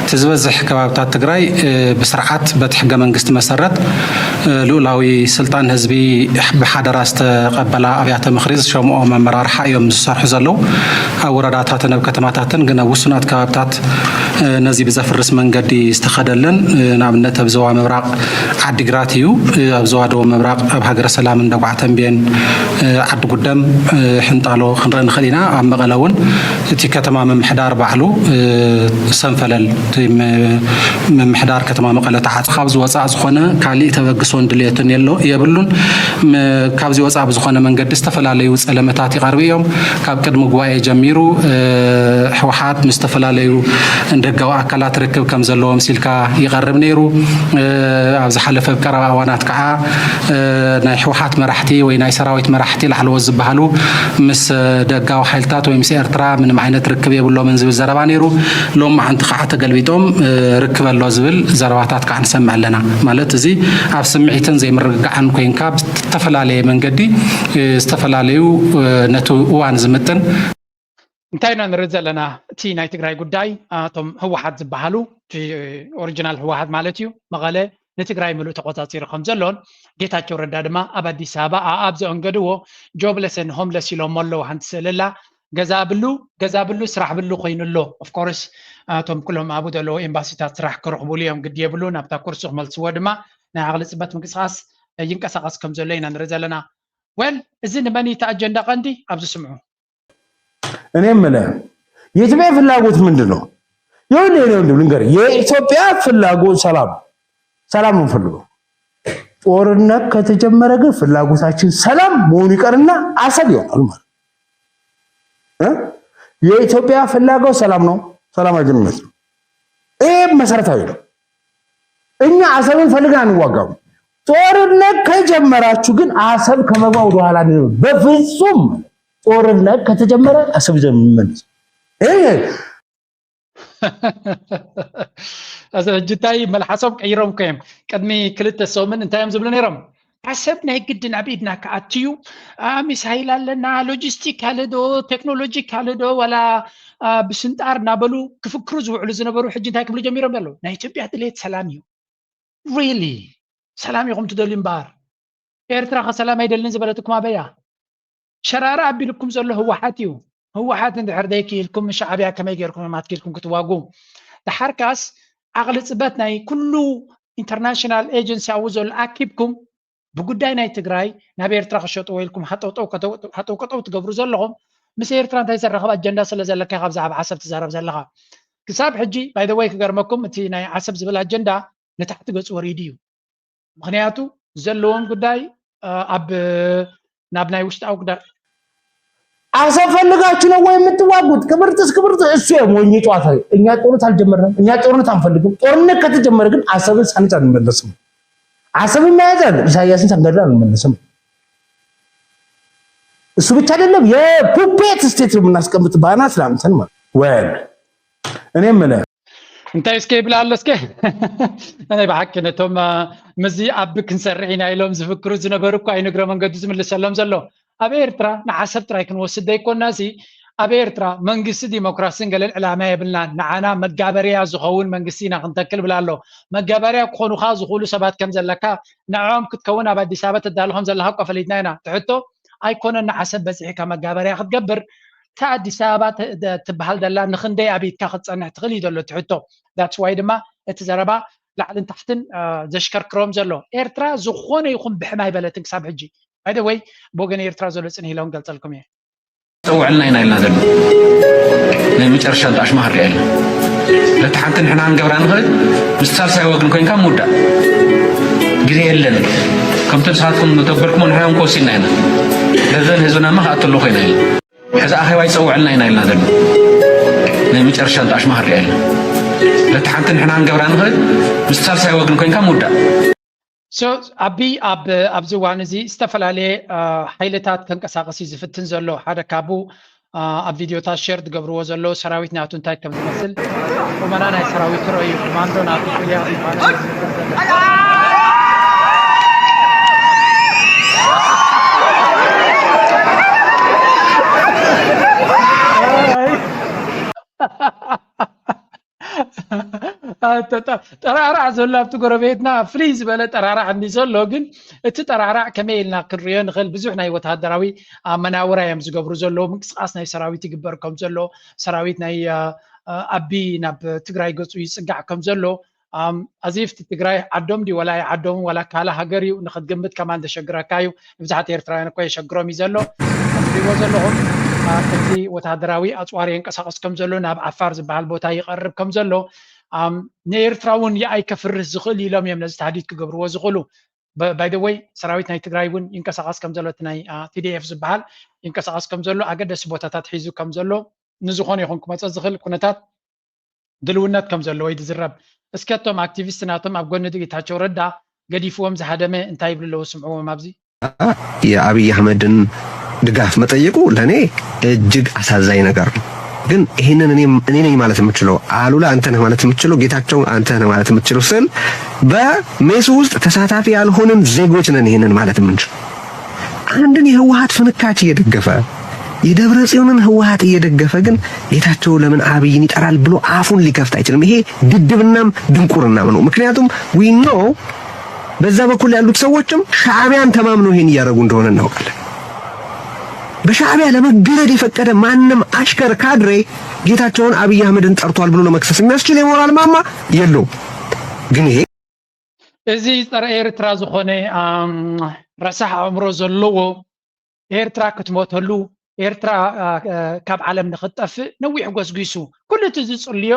እቲ ዝበዝሕ ከባብታት ትግራይ ብስርዓት በቲ ሕገ መንግስቲ መሰረት ልኡላዊ ስልጣን ህዝቢ ብሓደራ ዝተቐበላ ኣብያተ ምኽሪ ዝሸምኦም ኣመራርሓ እዮም ዝሰርሑ ዘለዉ። ኣብ ወረዳታትን ኣብ ከተማታትን ግን ኣብ ውሱናት ከባብታት ነዚ ብዘፍርስ መንገዲ ዝተኸደለን፣ ንኣብነት ኣብ ዞባ ምብራቕ ዓዲግራት እዩ። ኣብ ዞባ ደቡብ ምብራቕ ኣብ ሃገረ ሰላምን ደጉዓ ተንቤን፣ ዓዲ ጉደም፣ ሕንጣሎ ክንርኢ ንኽእል ኢና። ኣብ መቐለ እውን እቲ ከተማ ምምሕዳር ባዕሉ ሰንፈለል፣ እቲ ምምሕዳር ከተማ መቐለ ተዓጽ ካብ ዝወፃእ ዝኾነ ካሊእ ተበግሶን ድልየትን የብሉን። ካብዚ ወፃእ ብዝኾነ መንገዲ ዝተፈላለዩ ፀለመታት ይቐርቡ እዮም። ካብ ቅድሚ ጉባኤ ጀሚሩ ህወሓት ምስ ዝተፈላለዩ ደጋዊ ኣካላት ርክብ ከም ዘለዎ ምሲልካ ይቐርብ ነይሩ። ኣብ ዝሓለፈ ኣብ ቀረባ እዋናት ከዓ ናይ ህወሓት መራሕቲ ወይ ናይ ሰራዊት መራሕቲ ላዕለዎት ዝበሃሉ ምስ ደጋዊ ሓይልታት ወይ ምስ ኤርትራ ምንም ዓይነት ርክብ የብሎምን ዝብል ዘረባ ነይሩ። ሎም መዓንቲ ከዓ ተገልቢጦም ርክብ ኣሎ ዝብል ዘረባታት ከዓ ንሰምዕ ኣለና። ማለት እዚ ኣብ ስምዒትን ዘይምርግጋዕን ኮይንካ ብዝተፈላለየ መንገዲ ዝተፈላለዩ ነቲ እዋን ዝምጥን እንታይ ኢና ንርኢ ዘለና? እቲ ናይ ትግራይ ጉዳይ እቶም ህወሓት ዝበሃሉ ኦሪጂናል ህወሓት ማለት እዩ መቐለ ንትግራይ ምሉእ ተቆፃፂሩ ከም ዘሎን ጌታቸው ረዳ ድማ ኣብ ኣዲስ ኣበባ ኣኣብ ዘአንገድዎ jobless and homeless ኢሎሞ ኣለዉ። ሓንቲ ስእሊ ኣላ። ገዛ ብሉ ገዛ ብሉ ስራሕ ብሉ ኮይኑ ኣሎ። Of course እቶም ኩሎም ኣብኡ ዘለዉ ኤምባሲታት ስራሕ ክረኽቡሉ እዮም፣ ግዲ የብሉን። ኣብታ ኩርሲ ክመልስዎ ድማ ናይ ዓቕሊ ፅበት ምንቅስቃስ ይንቀሳቀስ ከም ዘሎ ኢና ንርኢ ዘለና። Well እዚ ንመን እዩ እቲ ኣጀንዳ ቀንዲ? ኣብዚ ስምዑ። እኔ የምልህ የኢትዮጵያ ፍላጎት ምንድን ነው? ይኸውልህ የኔ ወንድም ልንገርህ፣ የኢትዮጵያ ፍላጎት ሰላም፣ ሰላም ነው የምንፈልገው። ጦርነት ከተጀመረ ግን ፍላጎታችን ሰላም መሆኑ ይቀርና አሰብ ይሆናል ማለት እ የኢትዮጵያ ፍላጎት ሰላም ነው፣ ሰላማዊ ግንኙነት ነው። ይሄ መሰረታዊ ነው። እኛ አሰብን ፈልገን አንዋጋም። ጦርነት ከጀመራችሁ ግን አሰብ ከመግባት ወደኋላ አንልም በፍጹም። ጦርነት ከተጀመረ አሰብ ይዘን እንመለስ። ይሄ ሕጂ እንታይ መልሓሶም ቀይሮም እኮ እዮም። ቅድሚ ክልተ ሰሙን እንታይ እዮም ዝብሉ ነይሮም? ዓሰብ ናይ ግድን ኣብ ኢድና ክኣቱ እዩ። ሚሳይል ኣለና፣ ሎጂስቲክ ኣለ ዶ፣ ቴክኖሎጂ ኣለ ዶ፣ ዋላ ብስንጣር እናበሉ ክፍክሩ ዝውዕሉ ዝነበሩ ሕጂ እንታይ ክብሉ ጀሚሮም ኣለዉ? ናይ ኢትዮጵያ ድሌት ሰላም እዩ። Really ሰላም ኢኹም ትደልዩ እምበኣር ኤርትራ ከ ሰላም ኣይደልን ዝበለትኩም ኣበያ? ሸራራ ኣቢልኩም ዘሎ ህወሓት እዩ። ህወሓት እንድሕር ዘይክኢልኩም ሻዕብያ ከመይ ገይርኩም እዮም ኣትኪልኩም ክትዋጉ? ደሓር ከኣስ ዓቕሊ ፅበት ናይ ኩሉ ኢንተርናሽናል ኤጀንሲ ኣብኡ ዘሎ ኣኪብኩም ብጉዳይ ናይ ትግራይ ናብ ኤርትራ ክሸጥዎ ኢልኩም ሃጠውቀጠው ትገብሩ ዘለኹም ምስ ኤርትራ እንታይ ዘራኽብ ኣጀንዳ ስለ ዘለካ ኢኻ ብዛዕባ ዓሰብ ትዛረብ ዘለኻ? ክሳብ ሕጂ by the way ክገርመኩም እቲ ናይ ዓሰብ ዝብል ኣጀንዳ ንታሕቲ ገፁ ወሪዱ እዩ። ምኽንያቱ ዘለዎም ጉዳይ ኣብ ናብ ናይ ውሽጣዊ ጉዳይ አሰብ ፈልጋችሁ ነው ወይ የምትዋጉት? ክብርትስ ክብርት እሱ የሞኝ ጨዋታ። እኛ ጦርነት አልጀመርንም። እኛ ጦርነት አንፈልግም። ጦርነት ከተጀመረ ግን አሰብን ሳንይዝ አንመለስም። አሰብን መያዝ አለ። ኢሳያስን ሳንገድል አንመለስም። እሱ ብቻ አይደለም የፑፔት ስቴት ነው የምናስቀምጥ ባና ስላምተን ማለት well እኔ የምልህ እንታይ እስከ ይብላ ኣሎ እስከ ናይ ብሓቂ ነቶም ምዚ ኣብ ክንሰርሕ ኢና ኢሎም ዝፍክሩ ዝነበሩ እኳ እዩ ንግረ መንገዱ ዝምልሰሎም ዘሎ። ኣብ ኤርትራ ንዓሰብ ጥራይ ክንወስድ ዘይኮና ሲ ኣብ ኤርትራ መንግስቲ ዲሞክራሲን ገለን ዕላማ የብልናን። ንዓና መጋበርያ ዝኸውን መንግስቲ ኢና ክንተክል ብላ ኣሎ። መጋበርያ ክኾኑኻ ዝኽእሉ ሰባት ከም ዘለካ ንዕኦም ክትከውን ኣብ ኣዲስ ኣበባ ትዳሎ ከም ዘለካ እኳ ፈሊጥና ኢና። ትሕቶ ኣይኮነን ንዓሰብ በፂሕካ መጋበርያ ክትገብር እታ ኣዲስ ኣበባ ትበሃል ዘላ ንክንደይ ኣብ ኢድካ ክትፀንሕ ትኽእል እዩ ዘሎ እቲ ሕቶ። That's why ድማ እቲ ዘረባ ላዕልን ታሕትን ዘሽከርክሮም ዘሎ። ኤርትራ ዝኾነ ይኹን ብሕም ኣይበለትን ክሳብ ሕጂ። By the way ብወገን ኤርትራ ዘሎ ፅንሂ ኢለ እውን ገልፀልኩም እየ። ፀውዕልና ኢና ኢልና ዘሎ ናይ መጨረሻ እንጣሽ ማህር ሪኣ ኢልና ለቲ ሓንቲ ንሕና ንገብራ ንኽእል ምስ ሳልሳይ ወግን ኮይንካ ምውዳእ ግዜ የለን። ከምቲ ንስኻትኩም ንተበልኩሞ ንሕና እውን ከወሲድና ኢና። ገንዘብን ህዝብና ማ ክኣተሉ ኮይና ኢልና ሕዚ ኣኼባ ይፀውዕልና ኢና ኢልና ዘሎ ናይ መጨረሻ እንጣሽ ማህር ሪኣ ኢልና ለቲ ሓንቲ ንሕና ንገብራ ንኽእል ምስ ሳልሳይ ወግን ኮይንካ ምውዳእ ኣቢ ኣብዚ እዋን እዚ ዝተፈላለየ ሓይልታት ከንቀሳቀስ እዩ ዝፍትን ዘሎ። ሓደ ካብኡ ኣብ ቪድዮታት ሸር ዝገብርዎ ዘለዉ ሰራዊት ናቱ እንታይ ከም ዝመስል ቁመና ናይ ሰራዊት ትረእዩ ኮማንዶ ናቱ ያ ጠራራዕ ዘሎ ኣብቲ ጎረቤትና ፍልይ ዝበለ ጠራራዕ እንዲ ዘሎ ግን እቲ ጠራራዕ ከመይ ኢልና ክንሪኦ ንኽእል ብዙሕ ናይ ወታደራዊ መናውራ እዮም ዝገብሩ ዘለዉ ምንቅስቃስ ናይ ሰራዊት ይግበር ከም ዘሎ ሰራዊት ናይ ኣቢ ናብ ትግራይ ገፁ ይፅጋዕ ከም ዘሎ ኣዚፍቲ ትግራይ ዓዶም ድዩ ወላ ዓዶም ወላ ካልእ ሃገር እዩ ንክትግምት ከማን ዘሸግረካ እዩ። ንብዛሓት ኤርትራውያን እኮ የሸግሮም እዩ ዘሎ። ከምትሪእዎ ዘለኹም እቲ ወታደራዊ ኣፅዋር የንቀሳቀስ ከም ዘሎ ናብ ዓፋር ዝበሃል ቦታ ይቀርብ ከም ዘሎ ንኤርትራ እውን የኣይ ከፍርህ ዝኽእል ኢሎም እዮም ነዚ ታህዲድ ክገብርዎ ዝኽእሉ። ባይደወይ ሰራዊት ናይ ትግራይ እውን ይንቀሳቀስ ከም ዘሎ እቲ ናይ ቲዲኤፍ ዝበሃል ይንቀሳቀስ ከም ዘሎ ኣገደሲ ቦታታት ሒዙ ከም ዘሎ ንዝኾነ ይኹን ክመፀ ዝኽእል ኩነታት ድልውነት ከም ዘሎ ወይ ዝዝረብ። እስከ እቶም ኣክቲቪስት ናቶም ኣብ ጎኒ ጌታቸው ረዳ ገዲፍዎም ዝሃደመ እንታይ ይብሉ ኣለዉ ስምዕዎም ኣብዚ። የአብይ አህመድን ድጋፍ መጠየቁ ለእኔ እጅግ አሳዛኝ ነገር ነው። ግን ይህንን እኔ ነኝ ማለት የምችለው፣ አሉላ አንተ ነህ ማለት የምችለው፣ ጌታቸው አንተ ነህ ማለት የምችለው ስል በሜሱ ውስጥ ተሳታፊ ያልሆንን ዜጎች ነን ይህንን ማለት የምንችል። አንድን የህወሀት ፍንካች እየደገፈ የደብረ ጽዮንን ህወሀት እየደገፈ ግን ጌታቸው ለምን አብይን ይጠራል ብሎ አፉን ሊከፍት አይችልም። ይሄ ድድብናም ድንቁርናም ነው። ምክንያቱም we know በዛ በኩል ያሉት ሰዎችም ሻዕቢያን ተማምነው ይሄን እያደረጉ እንደሆነ እናውቃለን። በሻዕቢያ ለመገረድ የፈቀደ ማንም አሽከር ካድሬ ጌታቸውን አብይ አህመድን ጠርቷል ብሎ ለመክሰስ የሚያስችል የሞራል ማማ የለውም። ግን ይሄ እዚ ጸረ ኤርትራ ዝኾነ ረሳሕ ኣእምሮ ዘለዎ ኤርትራ ክትሞተሉ ኤርትራ ካብ ዓለም ንክትጠፍእ ነዊሕ ጎስጒሱ ኩሉ እቲ ዝጽልዮ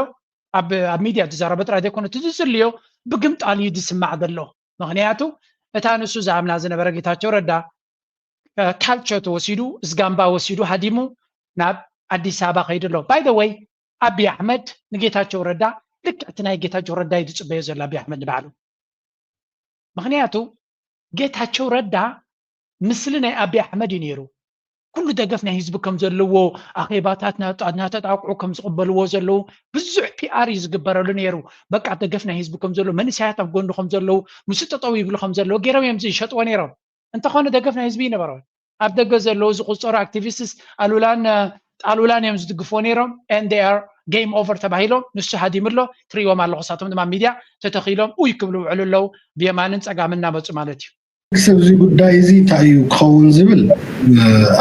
ኣብ ሚድያ ዝዛረቦ ጥራይ ዘይኮነ እቲ ዝጽልዮ ብግምጣል እዩ ዝስማዕ ዘሎ። ምክንያቱ እታ ንሱ ዝኣምና ዝነበረ ጌታቸው ረዳ ካልቾ ተወሲዱ፣ ዝጋምባ ወሲዱ ሃዲሙ ናብ ኣዲስ ኣበባ ከይዱ ኣሎ። ባይ ዘ ወይ ኣቢ ኣሕመድ ንጌታቸው ረዳ ልክዕ እቲ ናይ ጌታቸው ረዳ እዩ ዝፅበዮ ዘሎ ኣቢ ኣሕመድ ንባዕሉ። ምክንያቱ ጌታቸው ረዳ ምስሊ ናይ ኣቢ ኣሕመድ እዩ ነይሩ። ኩሉ ደገፍ ናይ ህዝቢ ከም ዘለዎ ኣኼባታት እናተጣቅዑ ከም ዝቕበልዎ ዘለዉ ብዙሕ ፒኣር እዩ ዝግበረሉ ነይሩ። በቃ ደገፍ ናይ ህዝቢ ከም ዘለዎ መንእሰያት ኣብ ጎንዱ ከም ዘለዉ ምስ ጠጠው ይብሉ ከም ዘለዉ ገይሮም እዮም ዝሸጥዎ ነይሮም። እንተኾነ ደገፍ ናይ ህዝቢ ይነበሮ ኣብ ደገ ዘለዉ ዝቁፀሩ ኣክቲቪስትስ ኣሉላን ጣሉላን እዮም ዝድግፍዎ ነይሮም and they are game over ተባሂሎም ንሱ ሃዲሙ ኣሎ። ትሪእዎም ኣለኹ ሳቶም ድማ ሚድያ ተተኺሎም ኡይ ክብሉ ውዕሉ ኣለዉ ብየማንን ፀጋምን እናመፁ ማለት እዩ። ሰብ እዚ ጉዳይ እዚ እንታይ እዩ ክኸውን ዝብል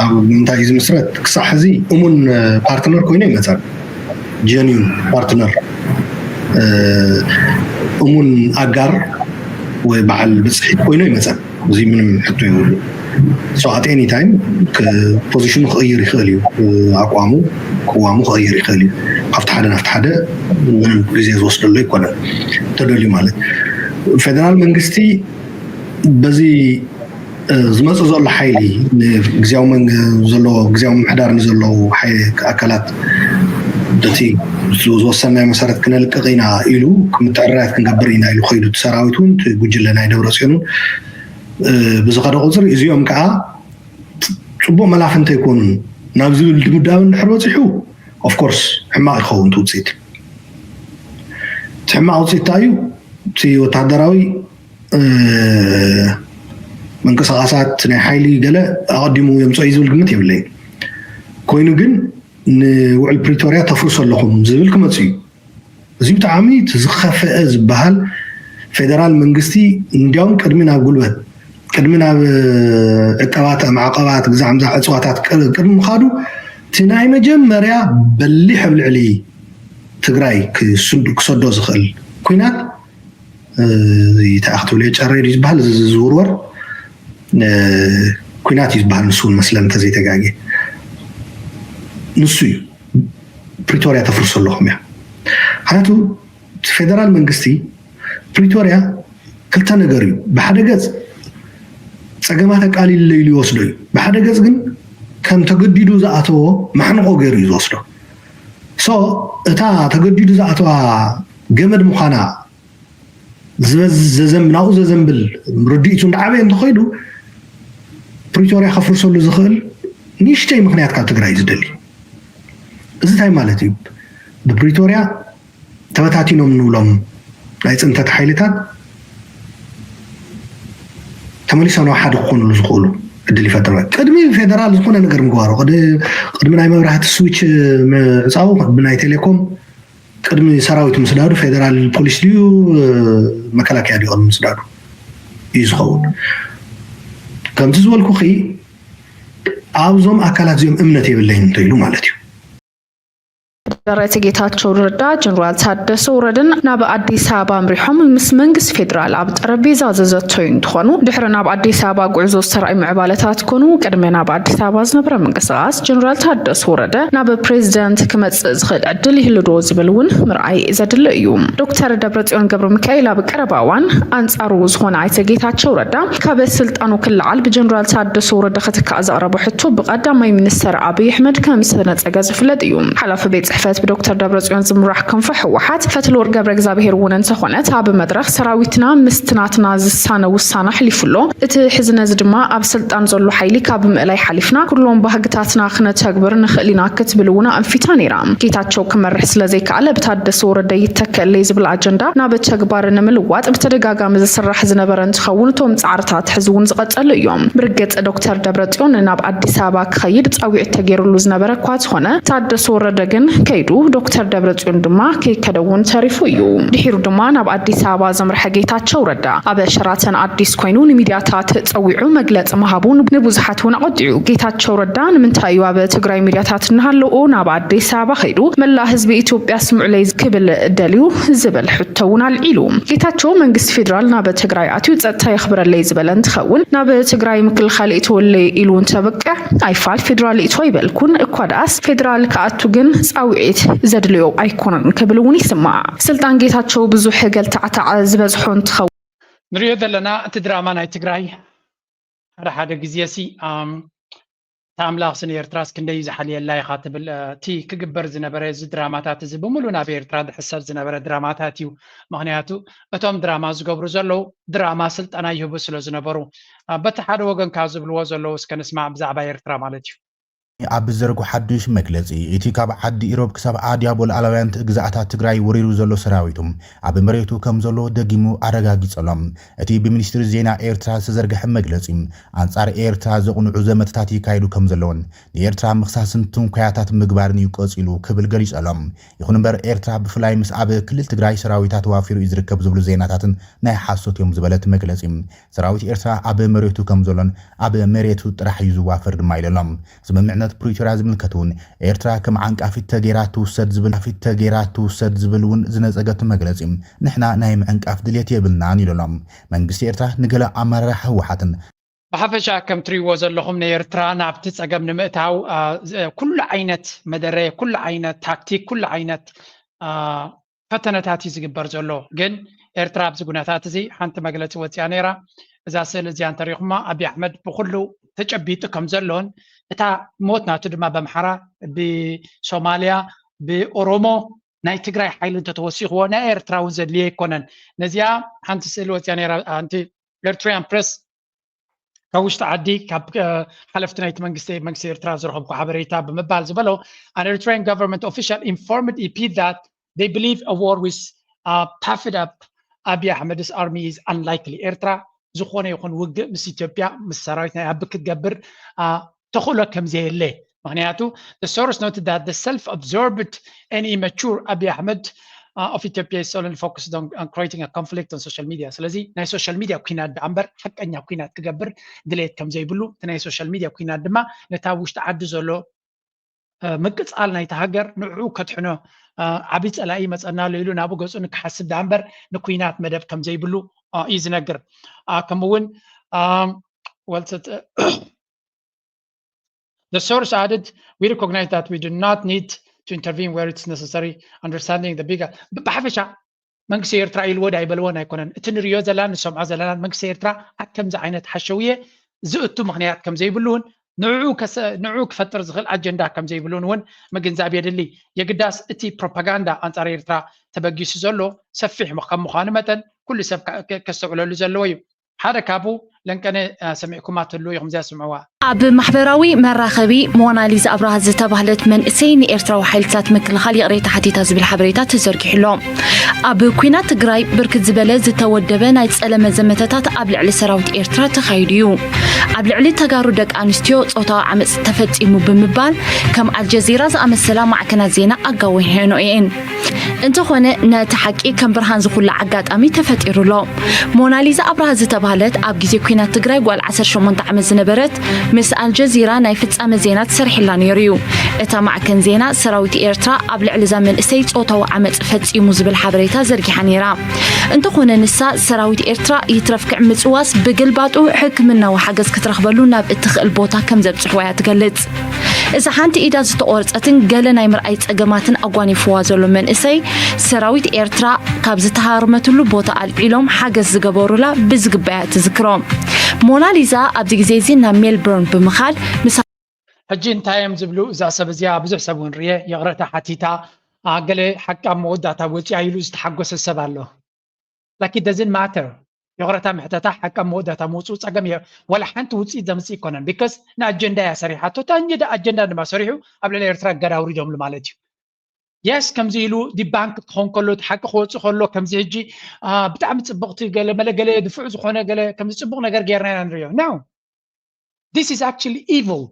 ኣብ ምንታይ እዩ ዝምስረት ክሳዕ ሕዚ እሙን ፓርትነር ኮይኑ ይመፀን ጀኒን ፓርትነር እሙን ኣጋር ወይ በዓል ብፅሒት ኮይኑ ይመፀን። እዚ ምንም ሕቶ የብሉ። So at any time ፖዚሽኑ ክቕይር ይኽእል እዩ። ኣቋሙ ቅዋሙ ክቕይር ይኽእል እዩ። ካብቲ ሓደ ናብቲ ሓደ ምንም ግዜ ዝወስደሉ ኣይኮነን። ተደልዩ ማለት ፌደራል መንግስቲ በዚ ዝመፅእ ዘሎ ሓይሊ ንግዝያዊ ዘሎ ግዝያዊ ምምሕዳር ንዘለዉ ኣካላት በቲ ዝወሰናዮ መሰረት ክነልቅቕ ኢና ኢሉ ምትዕርራያት ክንገብር ኢና ኢሉ ከይዱ እቲ ሰራዊት እውን እቲ ጉጅለ ናይ ደብረፅዮን እውን ብዝኸደ ቁፅሪ እዚኦም ከዓ ፅቡቕ መላፊ እንተይኮኑን ናብ ዝብል ድምዳመ እንድሕር በፂሑ ኦፍኮርስ ሕማቕ ይኸውን እቲ ውፅኢት። እቲ ሕማቕ ውፅኢት እንታይ እዩ? እቲ ወታደራዊ ምንቅስቃሳት ናይ ሓይሊ ገለ ኣቐዲሙ የምፅኦ እዩ ዝብል ግምት የብለይን። ኮይኑ ግን ንውዕል ፕሪቶርያ ተፍርሶ ኣለኹም ዝብል ክመፅእ እዩ። እዚ ብጣዕሚ እቲ ዝኸፍአ ዝበሃል ፌደራል መንግስቲ እንዲያውም ቅድሚ ናብ ጉልበት ቅድሚ ናብ ዕቀባት ማዕቀባት ግዛዕ ምዛዕ ዕፅዋታት ቅድሚ ምኻዱ እቲ ናይ መጀመርያ በሊሕ ኣብ ልዕሊ ትግራይ ክሰዶ ዝኽእል ኩናት እንታይ ክትብልዮ ጨሬ ድዩ ዝበሃል እዚ ዝውርወር ኩናት እዩ ዝበሃል ንሱ እውን መስለን እንተዘይተጋግየ ንሱ እዩ ፕሪቶርያ ተፍርሶ ኣለኹም እያ ምክንያቱ እቲ ፌደራል መንግስቲ ፕሪቶርያ ክልተ ነገር እዩ ብሓደ ገፅ ፀገማት ኣቃሊለ ኢሉ ይወስዶ እዩ ብሓደ ገፅ ግን ከም ተገዲዱ ዝኣተዎ ማሕንቆ ገይሩ እዩ ዝወስዶ so እታ ተገዲዱ ዝኣተዋ ገመድ ምዃና ዝበዝ ዘዘም ናብኡ ዘዘንብል ርድኢቱ እንዳዓበየ እንተኸይዱ ፕሪቶርያ ከፍርሰሉ ዝኽእል ንእሽተይ ምኽንያት ካብ ትግራይ እዩ ዝደሊ እዚ እንታይ ማለት እዩ ብፕሪቶርያ ተበታቲኖም ንብሎም ናይ ፅንተት ሓይልታት ተመሊሶም ናብ ሓደ ክኾኑሉ ዝኽእሉ ዕድል ይፈጥር ቅድሚ ፌደራል ዝኾነ ነገር ምግባሩ ቅድሚ ናይ መብራህቲ ስዊች ምዕፃው ቅድሚ ናይ ቴሌኮም ቅድሚ ሰራዊት ምስዳዱ ፌደራል ፖሊስ ድዩ መከላከያ ድዩ ቅድሚ ምስዳዱ እዩ ዝኸውን ከምቲ ዝበልኩኺ ኣብዞም ኣካላት እዚኦም እምነት የብለይን እንተኢሉ ማለት እዩ ዳይሬክተር ጌታቸው ረዳ ጀነራል ታደሰ ወረደን ናብ ኣዲስ ኣበባ ኣምሪሖም ምስ መንግስቲ ፌዴራል ኣብ ጠረጴዛ ዘዘተዩ እንትኾኑ፣ ድሕሪ ናብ ኣዲስ ኣበባ ጉዕዞ ዝተራእዩ ምዕባለታት ኮኑ ቅድሚ ናብ ኣዲስ ኣበባ ዝነበረ ምንቅስቃስ ጀነራል ታደሰ ወረደ ናብ ፕሬዚደንት ክመጽእ ዝኽእል ዕድል ይህልዶ ዝብል እውን ምርኣይ ዘድሊ እዩ። ዶክተር ደብረጽዮን ገብረ ሚካኤል ኣብ ቀረባ እዋን ኣንጻሩ ዝኾነ ኣይተ ጌታቸው ረዳ ካብ ስልጣኑ ክለዓል ብጀነራል ታደሰ ወረደ ክትካእ ዘቕረቦ ሕቶ ብቀዳማይ ሚኒስተር ኣብይ ኣሕመድ ከም ዝተነጸገ ዝፍለጥ እዩ። ሓላፊ ቤት ጽሕፈት ብዶክተር ደብረጽዮን ዝምራሕ ክንፈ ህወሓት ፈትለወርቅ ገብረ እግዚኣብሔር እውን እንተኾነት ኣብ መድረኽ ሰራዊትና ምስቲ ናትና ዝሳነ ውሳነ ኣሕሊፉ ኣሎ። እቲ ሕዚ ነዚ ድማ ኣብ ስልጣን ዘሎ ሓይሊ ካብ ምእላይ ሓሊፍና ኩሎም ባህግታትና ክነተግብር ንኽእል ኢና ክትብል እውን ኣንፊታ ነይራ። ጌታቸው ክመርሕ ስለ ዘይከኣለ ብታደሰ ወረደ ይተከለይ ዝብል ኣጀንዳ ናብ ተግባር ንምልዋጥ ብተደጋጋሚ ዝስራሕ ዝነበረ እንትኸውን እቶም ጻዕርታት ሕዚ እውን ዝቐጸሉ እዮም። ብርግጽ ዶክተር ደብረጽዮን ናብ ኣዲስ ኣበባ ክኸይድ ጻዊዕት ተገይሩሉ ዝነበረ እኳ ዝኾነ ታደሰ ወረደ ግን ከይዱ ዶክተር ደብረጽዮን ድማ ከይከደ እውን ተሪፉ እዩ። ድሒሩ ድማ ናብ ኣዲስ ኣበባ ዘምርሐ ጌታቸው ረዳ ኣብ ሸራተን ኣዲስ ኮይኑ ንሚድያታት ጸዊዑ መግለጺ ምሃቡ ንብዙሓት እውን ኣቆጢዑ። ጌታቸው ረዳ ንምንታይ እዩ ኣብ ትግራይ ሚድያታት እናሃለዎ ናብ ኣዲስ ኣበባ ከይዱ መላእ ህዝቢ ኢትዮጵያ ስምዑለይ ክብል ደልዩ ዝብል ሕቶ እውን ኣልዒሉ። ጌታቸው መንግስቲ ፌዴራል ናብ ትግራይ ኣትዩ ጸጥታ የኽብረለይ ዝበለ እንትኸውን ናብ ትግራይ ምክልኻል ይእትወለይ ኢሉ እንተበቅዕ ኣይፋል ፌዴራል ይእትዎ ኣይበልኩን እኳ ደኣስ ፌዴራል ክኣቱ ግን ጻውዒት ዘድልዮ ኣይኮነን ክብል እውን ይስማዕ። ስልጣን ጌታቸው ብዙሕ ገልታዕታዕ ዝበዝሖ እንትኸውን ንሪኦ ዘለና እቲ ድራማ ናይ ትግራይ ሓደ ሓደ ግዜ ሲ እታ ኣምላኽ ሲ ንኤርትራስ ክንደይ ዝሓልየላ ኢኻ ትብል እቲ ክግበር ዝነበረ እዚ ድራማታት እዚ ብምሉእ ናብ ኤርትራ ዝሕሰብ ዝነበረ ድራማታት እዩ። ምኽንያቱ እቶም ድራማ ዝገብሩ ዘለዉ ድራማ ስልጠና ይህቡ ስለ ዝነበሩ በቲ ሓደ ወገን ካብ ዝብልዎ ዘለዉ እስከ ንስማዕ ብዛዕባ ኤርትራ ማለት እዩ። ኣብ ዝዘርጎ ሓዱሽ መግለጺ እቲ ካብ ዓዲ ኢሮብ ክሳብ ኣድያቦ ሉዓላውያን ግዝኣታት ትግራይ ወሪሩ ዘሎ ሰራዊቱ ኣብ መሬቱ ከም ዘሎ ደጊሙ ኣረጋጊጸሎም። እቲ ብሚኒስትሪ ዜና ኤርትራ ዝተዘርግሐ መግለጺ ኣንጻር ኤርትራ ዘቕንዑ ዘመትታት ይካየዱ ከም ዘለውን ንኤርትራ ምኽሳስን ትንኮያታት ምግባርን እዩ ቀጺሉ ክብል ገሊጸሎም። ይኹን እምበር ኤርትራ ብፍላይ ምስ ኣብ ክልል ትግራይ ሰራዊታ ተዋፊሩ እዩ ዝርከብ ዝብሉ ዜናታትን ናይ ሓሶት እዮም ዝበለት መግለጺ ሰራዊት ኤርትራ ኣብ መሬቱ ከም ዘሎን ኣብ መሬቱ ጥራሕ እዩ ዝዋፈር ድማ ኢለሎም። ስምምዕነት ፕሪቶርያ ዝምልከት እውን ኤርትራ ከም ዓንቃፊት ተገይራ ትውሰድ ዝብል ፊት ተገይራ ትውሰድ ዝብል እውን ዝነጸገት መግለጺ ንሕና ናይ ምዕንቃፍ ድልየት የብልናን ኢለሎም። መንግስቲ ኤርትራ ንገለ ኣመራርሓ ህወሓትን ብሓፈሻ ከም ትሪእዎ ዘለኹም ንኤርትራ ናብቲ ጸገም ንምእታው ኩሉ ዓይነት መደረ ኩሉ ዓይነት ታክቲክ ኩሉ ዓይነት ፈተነታት እዩ ዝግበር ዘሎ። ግን ኤርትራ ኣብዚ ጉነታት እዚ ሓንቲ መግለፂ ወፂኣ ነይራ። እዛ ስእሊ እዚኣ እንተሪኹማ ኣብይ ኣሕመድ ብኩሉ ተጨቢጡ ከም ዘሎን እታ ሞት ናቱ ድማ በምሓራ ብሶማልያ ብኦሮሞ ናይ ትግራይ ሓይሊ እንተተወሲኽዎ ናይ ኤርትራ እውን ዘድልየ ኣይኮነን። ነዚኣ ሓንቲ ስእሊ ወፂኣ ነይራ ሓንቲ ኤርትራያን ፕሬስ ካብ ውሽጢ ዓዲ ካብ ሓለፍቲ ናይቲ መንግስቲ መንግስቲ ኤርትራ ዝረኸብኩ ሓበሬታ ብምባል ዝበሎ an Eritrean government official informed E P that they believe a war with uh, puffed up Abiy Ahmed's army is unlikely. ኤርትራ ዝኾነ ይኹን ውግእ ምስ ኢትዮጵያ ምስ ሰራዊት ናይ ኣቢ ክትገብር ተኽእሎ ከም ዘየለ ምክንያቱ the source noted that the self-absorbed and immature Abiy Ahmed uh, of Ethiopia is solely focused on, on creating a conflict on social media. ስለዚ ናይ social media ኩናት ደኣ እምበር ሓቀኛ ኩናት ክገብር ድሌት ከም ዘይብሉ እቲ ናይ social media ኩናት ድማ ነታ ውሽጢ ዓዲ ዘሎ ምቅፃል ናይቲ ሃገር ንዕኡ ከድሕኖ ዓብዪ ፀላኢ ይመፀና ኣሎ ኢሉ ናብኡ ገፁ ንክሓስብ ደኣ እምበር ንኩናት መደብ ከም ዘይብሉ እዩ ዝነግር። ከምኡ እውን The source added, we recognize that we do not need to intervene where it's necessary, understanding the bigger ብሓፈሻ መንግስቲ ኤርትራ ኢልዎ ዳ ኣይበልዎን ኣይኮነን። እቲ ንሪኦ ዘለና ንሰምዖ ዘለና መንግስቲ ኤርትራ ኣብ ከምዚ ዓይነት ሓሸውየ ዝእቱ ምክንያት ከም ዘይብሉ እውን ንዕኡ ክፈጥር ዝኽእል ኣጀንዳ ከም ዘይብሉን እውን ምግንዛብ የድሊ። የግዳስ እቲ ፕሮፓጋንዳ ኣንጻር ኤርትራ ተበጊሱ ዘሎ ሰፊሕ ከም ምዃኑ መጠን ኩሉ ሰብ ከስተውዕለሉ ዘለዎ እዩ። ሓደ ካብኡ ለንቀነ ሰሚዕኩማ ትህልዉ ኢኹም እዚኣ ስምዕዋ። ኣብ ማሕበራዊ መራኸቢ ሞናሊዛ ኣብርሃ ዝተባህለት መንእሰይ ንኤርትራዊ ሓይልታት ምክልኻል ይቕሬታ ሓቲታ ዝብል ሓበሬታ ተዘርጊሑ ኣሎ። ኣብ ኲናት ትግራይ ብርክት ዝበለ ዝተወደበ ናይ ጸለመ ዘመተታት ኣብ ልዕሊ ሰራዊት ኤርትራ ተኻይዱ እዩ። ኣብ ልዕሊ ተጋሩ ደቂ ኣንስትዮ ጾታዊ ዓመጽ ተፈጺሙ ብምባል ከም ኣልጀዚራ ዝኣመሰላ ማዕከናት ዜና ኣጋዊሐንኦ እየን። እንተኾነ ነቲ ሓቂ ከም ብርሃን ዝኹላዕ ኣጋጣሚ ተፈጢሩ ኣሎ። ሞናሊዛ ኣብርሃ ዝተባህለት ኣብ ግዜ ዜና ትግራይ ጓል ዓሰርተ ሸሞንተ ዓመት ዝነበረት ምስ ኣልጀዚራ ናይ ፍጻመ ዜና ትሰርሕላ ነይሩ እዩ። እታ ማዕከን ዜና ሰራዊት ኤርትራ ኣብ ልዕሊ እዛ መንእሰይ ጾታዊ ዓመጽ ፈጺሙ ዝብል ሓበሬታ ዘርጊሓ ነይራ። እንተኾነ ንሳ ሰራዊት ኤርትራ ይትረፍ ክዕምጽዋስ ብግልባጡ ሕክምናዊ ሓገዝ ክትረኽበሉ ናብ እትኽእል ቦታ ከም ዘብጽሕዋ እያ ትገልጽ። እዛ ሓንቲ ኢዳ ዝተቖርጸትን ገለ ናይ ምርኣይ ጸገማትን ኣጓኒፍዋ ዘሎ መንእሰይ ሰራዊት ኤርትራ ካብ ዝተሃርመትሉ ቦታ ኣልዒሎም ሓገዝ ዝገበሩላ ብዝግባያ ትዝክሮ። ሞናሊዛ ኣብዚ ግዜ እዚ ናብ ሜልቦርን ብምኻድ ምስ ሕጂ እንታይ እዮም ዝብሉ? እዛ ሰብ እዚኣ ብዙሕ ሰብ እውን ርየ ይቕረታ ሓቲታ፣ አ፣ ገለ ሓቂ ኣብ መወዳእታ ወፂኣ ኢሉ ዝተሓጎሰ ሰብ ኣሎ። Like it doesn't matter። ይቕረታ ምሕተታ ሓቂ ኣብ መወዳእታ ምውፅኡ ፀገም እየ። ወላ ሓንቲ ውፅኢት ዘምፅእ ይኮነን። Because ንኣጀንዳ እያ ሰሪሓቶ። እታ እንጀዳ ኣጀንዳ ድማ ሰሪሑ ኣብ ልዕሊ ኤርትራ እገዳ ኣውሪዶምሉ ማለት እዩ። የስ ከምዚ ኢሉ ዲባንክ ክኾን ከሎ እቲ ሓቂ ክወፅእ ከሎ ከምዚ ሕጂ አ፣ ብጣዕሚ ፅብቕቲ ገለ መለ ገለ ድፉዕ ዝኾነ ገለ ከምዚ ፅቡቕ ነገር ጌርና ኢና ንሪኦ። No, this is actually evil።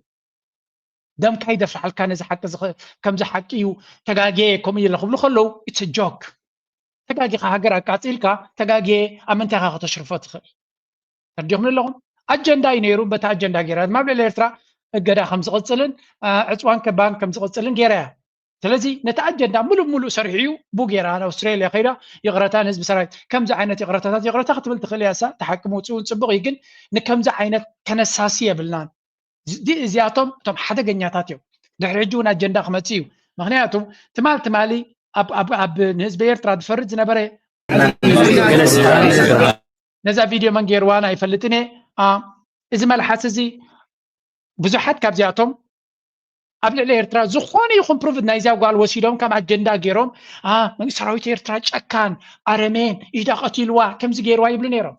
ደምካ ይደፍሓልካ ነዚ ሓቂ ዝኸ- ከምዚ ሓቂ እዩ ተጋግየ ከምኡ ኢለ ክብሉ ከለዉ it's a joke። ተጋጊኻ ሃገር ኣቃፂልካ ተጋግየ ኣብ ምንታይ ኢኻ ከተሽርፎ ትኽእል? ተርዲኹም ኣለኹም። ኣጀንዳ እዩ ነይሩ። በቲ ኣጀንዳ ገይራ ድማ ኣብ ልዕሊ ኤርትራ እገዳ ከም ዝቕፅልን አ፣ ዕፅዋን ከባን ከም ዝቕፅልን ገይራ እያ። ስለዚ ነቲ ኣጀንዳ ሙሉእ ሙሉእ ሰሪሑ እዩ ቡ ገይራ ናብ ኣውስትራልያ ከይዳ ይቕረታ ንህዝቢ ሰራዊት ከምዚ ዓይነት ይቕረታታት ይቕረታ ክትብል ትኽእል እያ። እሳ እቲ ሓቂ ምውፅኡ እውን ፅቡቕ እዩ፣ ግን ንከምዚ ዓይነት ከነሳሲ የብልናን። እዚ- እዚኣቶም እቶም ሓደገኛታት እዮም። ድሕሪ ሕጂ እውን ኣጀንዳ ክመፅእ እዩ። ምክንያቱ ትማል ትማሊ ኣብ ኣብ ኣብ ንህዝቢ ኤርትራ ዝፈርድ ዝነበረ ነዛ ቪድዮ መን ገይርዋን ኣይፈልጥን እየ። አ፣ እዚ መልሓስ እዚ ብዙሓት ካብዚኣቶም ኣብ ልዕሊ ኤርትራ ዝኾነ ይኹን ፕሩቭ ናይዚኣ ጓል ወሲዶም ከም ኣጀንዳ ገይሮም አ፣ መንግስቲ ሰራዊት ኤርትራ ጨካን ኣረሜን ኢዳ ቀቲልዋ ከምዚ ገይርዋ ይብሉ ነይሮም።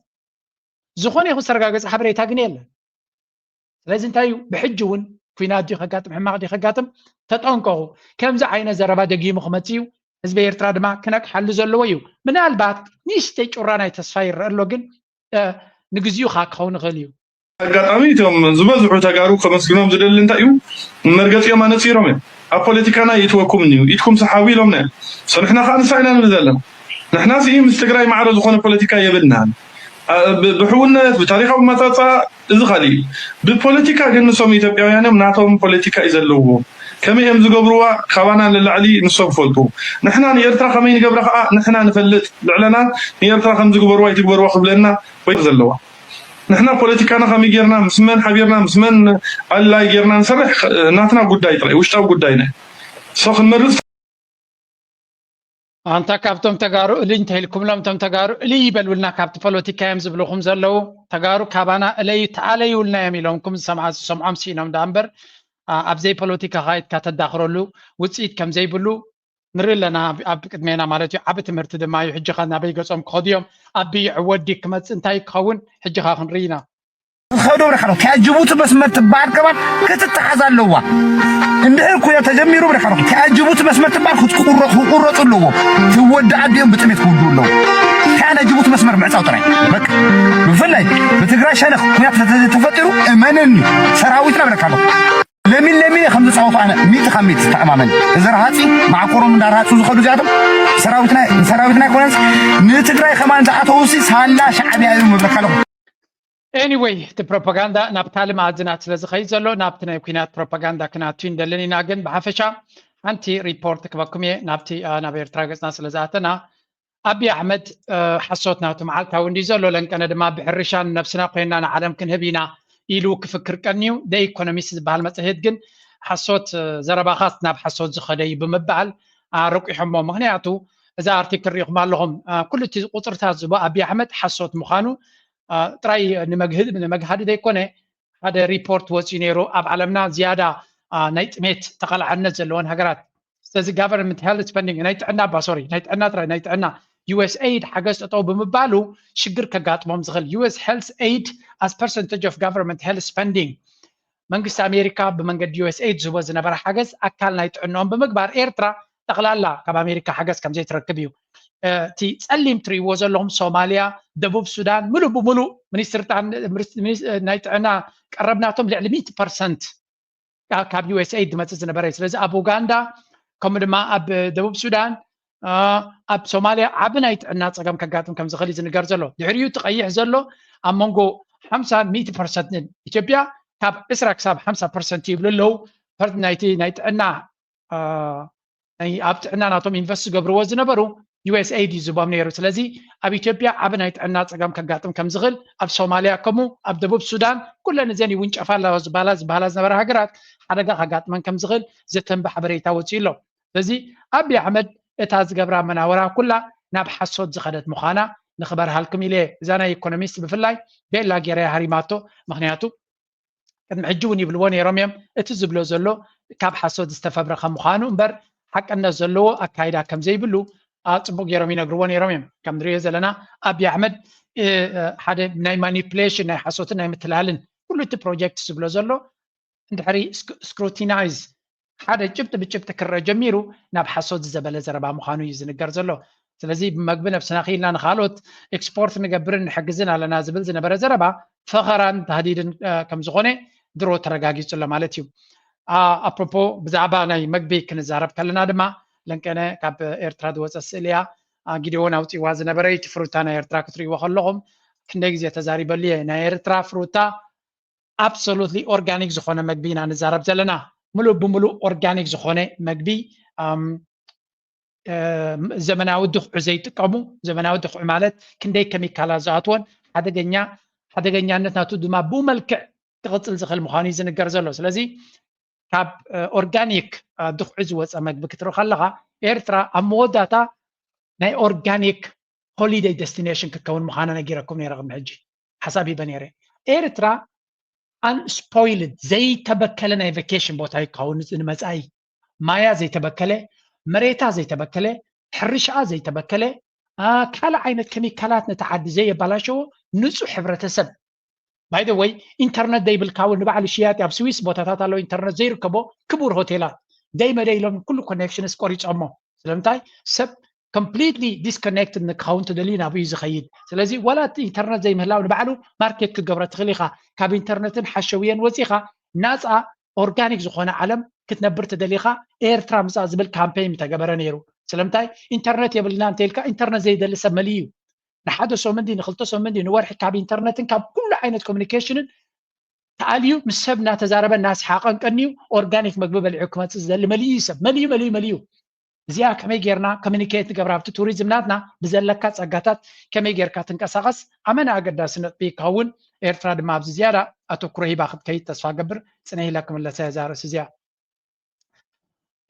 ዝኾነ ይኹን ዝተረጋገፀ ሓበሬታ ግን የለን። ስለዚ እንታይ እዩ ብሕጂ እውን ኩናት ድዩ ከጋጥም ሕማቕ ድዩ ከጋጥም ተጠንቀቑ። ከምዚ ዓይነት ዘረባ ደጊሙ ክመፅእ እዩ። ህዝቢ ኤርትራ ድማ ክነቅሓሉ ዘለዎ እዩ። ምናልባት ንእሽተይ ጩራ ናይ ተስፋ ይረአ ኣሎ፣ ግን እ፣ ንግዚኡ ከዓ ክኸውን ይኽእል እዩ። ኣጋጣሚ እቶም ዝበዝሑ ተጋሩ ከመስግኖም ዝደሊ እንታይ እዩ፣ መርገፂኦም ኣነፂሮም እዮም። ኣብ ፖለቲካና ይእትወኩም እዩ፣ ኢድኩም ሰሓቡ ኢሎምና እዮም። So ንሕና ከዓ ንሳ ኢና ንብል ዘለና። ንሕና ሲ ምስ ትግራይ ማዕረ ዝኾነ ፖለቲካ የብልናን። አ፣ ብ- ብሕውነት ብታሪካዊ መፃፃ እዚ ካሊእ እዩ። ብፖለቲካ ግን ንሶም ኢትዮጵያውያን እዮም፣ ናቶም ፖለቲካ እዩ ዘለዎም። ከመይ እዮም ዝገብርዋ ካባና ንላዕሊ ንሶም ፈልጡ። ንሕና ንኤርትራ ከመይ ንገብራ ከዓ ንሕና ንፈልጥ። ልዕለና ንኤርትራ ከም ዝግበርዋ ይትግበርዋ ክብለና ወይ ዘለዋ። ንሕና ፖለቲካና ከመይ ጌርና ምስ መን ሓቢርና ምስ መን ኣላይ ጌርና ንሰርሕ ናትና ጉዳይ ጥራይ ውሽጣዊ ጉዳይና። So ክንመርፅ ኣንታ ካብቶም ተጋሩ እልይ እንተኢልኩምሎም እቶም ተጋሩ እልይ ይበሉልና ካብቲ ፖለቲካ እዮም ዝብልኹም ዘለዉ። ተጋሩ ካባና እለዩ ተኣለዩልና እዮም ኢሎምኩም ዝሰምዓ ዝሰምዖም ስኢኖም ደኣ እምበር ኣ- ኣብ ዘይፖለቲካ ካይድካ ተዳኽረሉ ውፅኢት ከም ዘይብሉ ንርኢ ኣለና። ኣብ- ኣብ ቅድሜና ማለት እዩ። ዓቢ ትምህርቲ ድማ እዩ። ሕጂ ኸ ናበይ ገጾም ክኸዱ እዮም? ኣቢ ይዕወት ድዩ ክመጽእ እንታይ ክኸውን ሕጂ ኸ ክንርኢ ኢና። ዝኸዶ ብርሓኖ እቲኣ ጅቡቲ መስመር ትበሃል ከባን ክትተሓዝ ኣለዋ። እንድሕር ኩዮ ተጀሚሩ ብርሓኖ እቲኣ ጅቡቲ መስመር ትበሃል ክትቁረ- ክቁረፁ ኣለዎም። ትወዲ ኣዲኦም ብጥሜት ክውድኡ ኣለዎም። እቲኣ ናይ ጅቡቲ መስመር ምዕፃው ጥራይ በቃ። ብፍላይ ብትግራይ ሸነኽ ኩናት ተተ- ተፈጢሩ እመነኒ ሰራዊትና ብለካ ኣለኹ። ለሚን ለሚን ከም ዝፃወቱ ኣነ ሚእቲ ካብ ሚእቲ ዝተኣማመን። እዚ ረሃፂ ማዕኮሮም እንዳረሃፁ ዝኸዱ እዚኣቶም ሰራዊትና ሰራዊትና ኣይኮነንስ ንትግራይ ከማን ዝኣተውሲ ሳላ ሻዕብያ እዮም ምብለካ ኣለኹ። Anyway እቲ ፕሮፓጋንዳ ናብ ካልእ መኣዝናት ስለ ዝኸይድ ዘሎ ናብቲ ናይ ኩናት ፕሮፓጋንዳ ክናቱ እንደልን ኢና። ግን ብሓፈሻ ሓንቲ ሪፖርት ክበኩም እየ ናብቲ አ፣ ናብ ኤርትራ ገጽና ስለ ዝኣተና። ኣቢ ኣሕመድ አ፣ ሓሶት ናቱ መዓልታዊ እንዲ ዘሎ ለንቀነ ድማ ብሕርሻ ንነብስና ኮይንና ንዓለም ክንህብ ኢና ኢሉ ክፍክር ቀንዩ። The Economist ዝበሃል መጽሔት ግን ሓሶት አ፣ ዘረባኻስ ናብ ሓሶት ዝኸደ እዩ ብምባል ኣረቂሖሞ። ምክንያቱ እዛ ኣርቲክል ሪኢኹም ኣለኹም አ፣ ኩሉ እቲ ቁፅርታት ዝቦ ኣቢ ኣሕመድ ሓሶት ምዃኑ አ፣ ጥራይ ንመግህድ ንመግሃዲ ዘይኮነ ሓደ ሪፖርት ወፂኡ ነይሩ ኣብ ዓለምና ዝያዳ አ፣ ናይ ጥሜት ተቓላዕነት ዘለወን ሃገራት። ስለዚ government health spending ናይ ጥዕና ባ ሶሪ ናይ ጥዕና ጥራይ ናይ ጥዕና USAID ሓገዝ ጠጠው ብምባሉ ሽግር ከጋጥሞም ዝኽእል US health aid as percentage of government health spending መንግስቲ ኣሜሪካ ብመንገዲ USAID ዝህቦ ዝነበረ ሓገዝ ኣካል ናይ ጥዕንኦም ብምግባር ኤርትራ ጠቕላላ ካብ ኣሜሪካ ሓገዝ ከም ዘይትረክብ እዩ። እቲ ጸሊም ትርእይዎ ዘለኹም ሶማልያ፣ ደቡብ ሱዳን ምሉእ ብምሉእ ሚኒስትሪ ጥዕና- ሚኒስ- ናይ ጥዕና ቀረብ ናቶም ልዕሊ ሚእቲ ፐርሰንት ካብ USAID ዝመጽእ ዝነበረ እዩ። ስለዚ ኣብ ኡጋንዳ ከምኡ ድማ ኣብ ደቡብ ሱዳን ኣብ ሶማልያ ዓቢ ናይ ጥዕና ጸገም ከጋጥም ከም ዝኽእል እዩ ዝንገር ዘሎ። ድሕሪኡ እቲ ቀይሕ ዘሎ ኣብ መንጎ ሓምሳን ሚእቲ ፐርሰንትን። ኢትዮጵያ ካብ ዕስራ ክሳብ ሓምሳ ፐርሰንት ይብሉ ኣለዉ። ፐርት ናይቲ ናይ ጥዕና፣ አ፣ ናይ ኣብ ጥዕና ናቶም ኢንቨስት ዝገብርዎ ዝነበሩ ዩ ኤስ ኤይድ እዩ ዝቦም ነይሩ። ስለዚ ኣብ ኢትዮጵያ ዓቢ ናይ ጥዕና ጸገም ከጋጥም ከም ዝኽእል፣ ኣብ ሶማልያ ከምኡ፣ ኣብ ደቡብ ሱዳን፣ ኩለን እዘን ይውንጨፋ ኣለዋ ዝበሃላ ዝበሃላ ዝነበራ ሃገራት ሓደጋ ከጋጥመን ከም ዝኽእል ዘተንቢ ሓበሬታ ወጺኡ ኣሎ። ስለዚ ኣብይ ኣሕመድ እታ ዝገብራ መናወራ ኩላ ናብ ሓሶት ዝኸደት ምዃና ንኽበርሃልኩም ኢለ እየ። እዛ ናይ ኢኮኖሚስት ብፍላይ ቤላ ጌራ እያ ሃሪማቶ። ምኽንያቱ ቅድሚ ሕጂ እውን ይብልዎ ነይሮም እዮም፣ እቲ ዝብሎ ዘሎ ካብ ሓሶት ዝተፈብረኸ ምዃኑ እምበር ሓቅነት ዘለዎ ኣካይዳ ከም ዘይብሉ፣ አ፣ ጽቡቕ ገይሮም ይነግርዎ ነይሮም እዮም። ከም ንሪኦ ዘለና ኣብይ ኣሕመድ፣ እ፣ እ፣ ሓደ ናይ ማኒፕሌሽን፣ ናይ ሓሶትን ናይ ምትላልን ኩሉ እቲ ፕሮጀክት ዝብሎ ዘሎ እንድሕሪ ስክ-፣ ስክሩቲናይዝ ሓደ ጭብጢ ብጭብጢ ክረአ ጀሚሩ ናብ ሓሶት ዝዘበለ ዘረባ ምዃኑ እዩ ዝንገር ዘሎ። ስለዚ ብመግቢ ነብስና ክኢልና ንኻልኦት ኤክስፖርት ንገብርን ንሕግዝን ኣለና ዝብል ዝነበረ ዘረባ ፈኸራን ታህዲድን፣ እ፣ ከም ዝኾነ ድሮ ተረጋጊጹ ኣሎ ማለት እዩ። አ-፣ ኣፕሮፖ ብዛዕባ ናይ መግቢ ክንዛረብ ከለና ድማ ለንቀነ ካብ ኤርትራ ዝወጸ ስእሊ እያ። አ፣ ጊደዎን ኣውጺዋ ዝነበረ እቲ ፍሩታ ናይ ኤርትራ ክትርእይዎ ከለኹም ክንደይ ግዜ ተዛሪበሉ እየ። ናይ ኤርትራ ፍሩታ ኣብሶሉትሊ ኦርጋኒክ ዝኾነ መግቢ ኢና ንዛረብ ዘለና። ምሉእ ብምሉእ ኦርጋኒክ ዝኾነ መግቢ፣ ኣም፣ እ፣ ዘመናዊ ድኹዒ ዘይጥቀሙ፣ ዘመናዊ ድኹዒ ማለት ክንደይ ኬሚካላት ዝኣትዎን ሓደገኛ፣ ሓደገኛነት ናቱ ድማ ብኡ መልክዕ ክቕጽል ዝኽእል ምዃኑ እዩ ዝንገር ዘሎ። ስለዚ ካብ፣ እ፣ ኦርጋኒክ፣ እ፣ ድኹዒ ዝወጸ መግቢ ክትርኢ ከለኻ ኤርትራ ኣብ መወዳእታ ናይ ኦርጋኒክ ሆሊደይ ደስቲኔሽን ክትከውን ምዃና ነጊረኩም ነይረ። ቅድሚ ሕጂ ሓሳብ ሂበ ነይረ። ኤርትራ ኣንስፖይልድ፣ ዘይተበከለ ናይ ቫኬሽን ቦታ ይከውን። እዚ ንመጻኢ ማያ ዘይተበከለ፣ መሬታ ዘይተበከለ፣ ሕርሻኣ ዘይተበከለ፣ አ፣ ካልእ ዓይነት ኬሚካላት ነቲ ዓዲ ዘየባላሸዎ ንጹህ ሕብረተሰብ። ባይ ዘ ወይ፣ ኢንተርነት ዘይብልካ እውን ንባዕሉ ሽያጥ ኣብ ስዊስ ቦታታት ኣለዉ፣ ኢንተርነት ዘይርከቦ ክቡር ሆቴላት ደይ መደይ ኢሎም ኩሉ ኮኔክሽንስ ቆሪጾሞ። ስለምንታይ? ሰብ ኮምፕሊትሊ ዲስኮኔክትድ ንክኸውን ተደልዩ ናብኡ እዩ ዝኸይድ። ስለዚ ዋላ እቲ ኢንተርነት ዘይምህላው ንባዕሉ ማርኬት ክገብሮ ትኽእል ኢኻ። ካብ ኢንተርነትን ሓሸውየን ወፂኻ ናፃ ኦርጋኒክ ዝኾነ ዓለም ክትነብር ተደሊኻ ኤርትራ ምፃእ ዝብል ካምፔን ምተገበረ ነይሩ። ስለምንታይ? ኢንተርነት የብልና እንተኢልካ ኢንተርነት ዘይደሊ ሰብ መሊ እዩ። ንሓደ ሰሙን ድዩ፣ ንክልተ ሰሙን ድዩ፣ ንወርሒ ካብ ኢንተርነትን ካብ ኩሉ ዓይነት ኮሚኒኬሽንን ተኣልዩ ምስ ሰብ እናተዛረበ እናስሓቐን ቀንዩ ኦርጋኒክ መግቢ በሊዑ ክመፅእ ዝደሊ መሊኡ እዩ ሰብ። መሊኡ፣ መሊኡ፣ መሊኡ። እዚኣ ከመይ ጌርና ኮሚኒኬት ንገብራ ኣብቲ ቱሪዝም ናትና ብዘለካ ጸጋታት ከመይ ጌርካ ትንቀሳቐስ ኣመና ኣገዳሲ ነጥቢ ይከውን። ኤርትራ ድማ ኣብዚ ዝያዳ ኣተኩሮ ሂባ ክትከይድ ተስፋ ገብር። ጽነ ኢላ ክምለሳ እያ እዛ ርእሲ እዚኣ።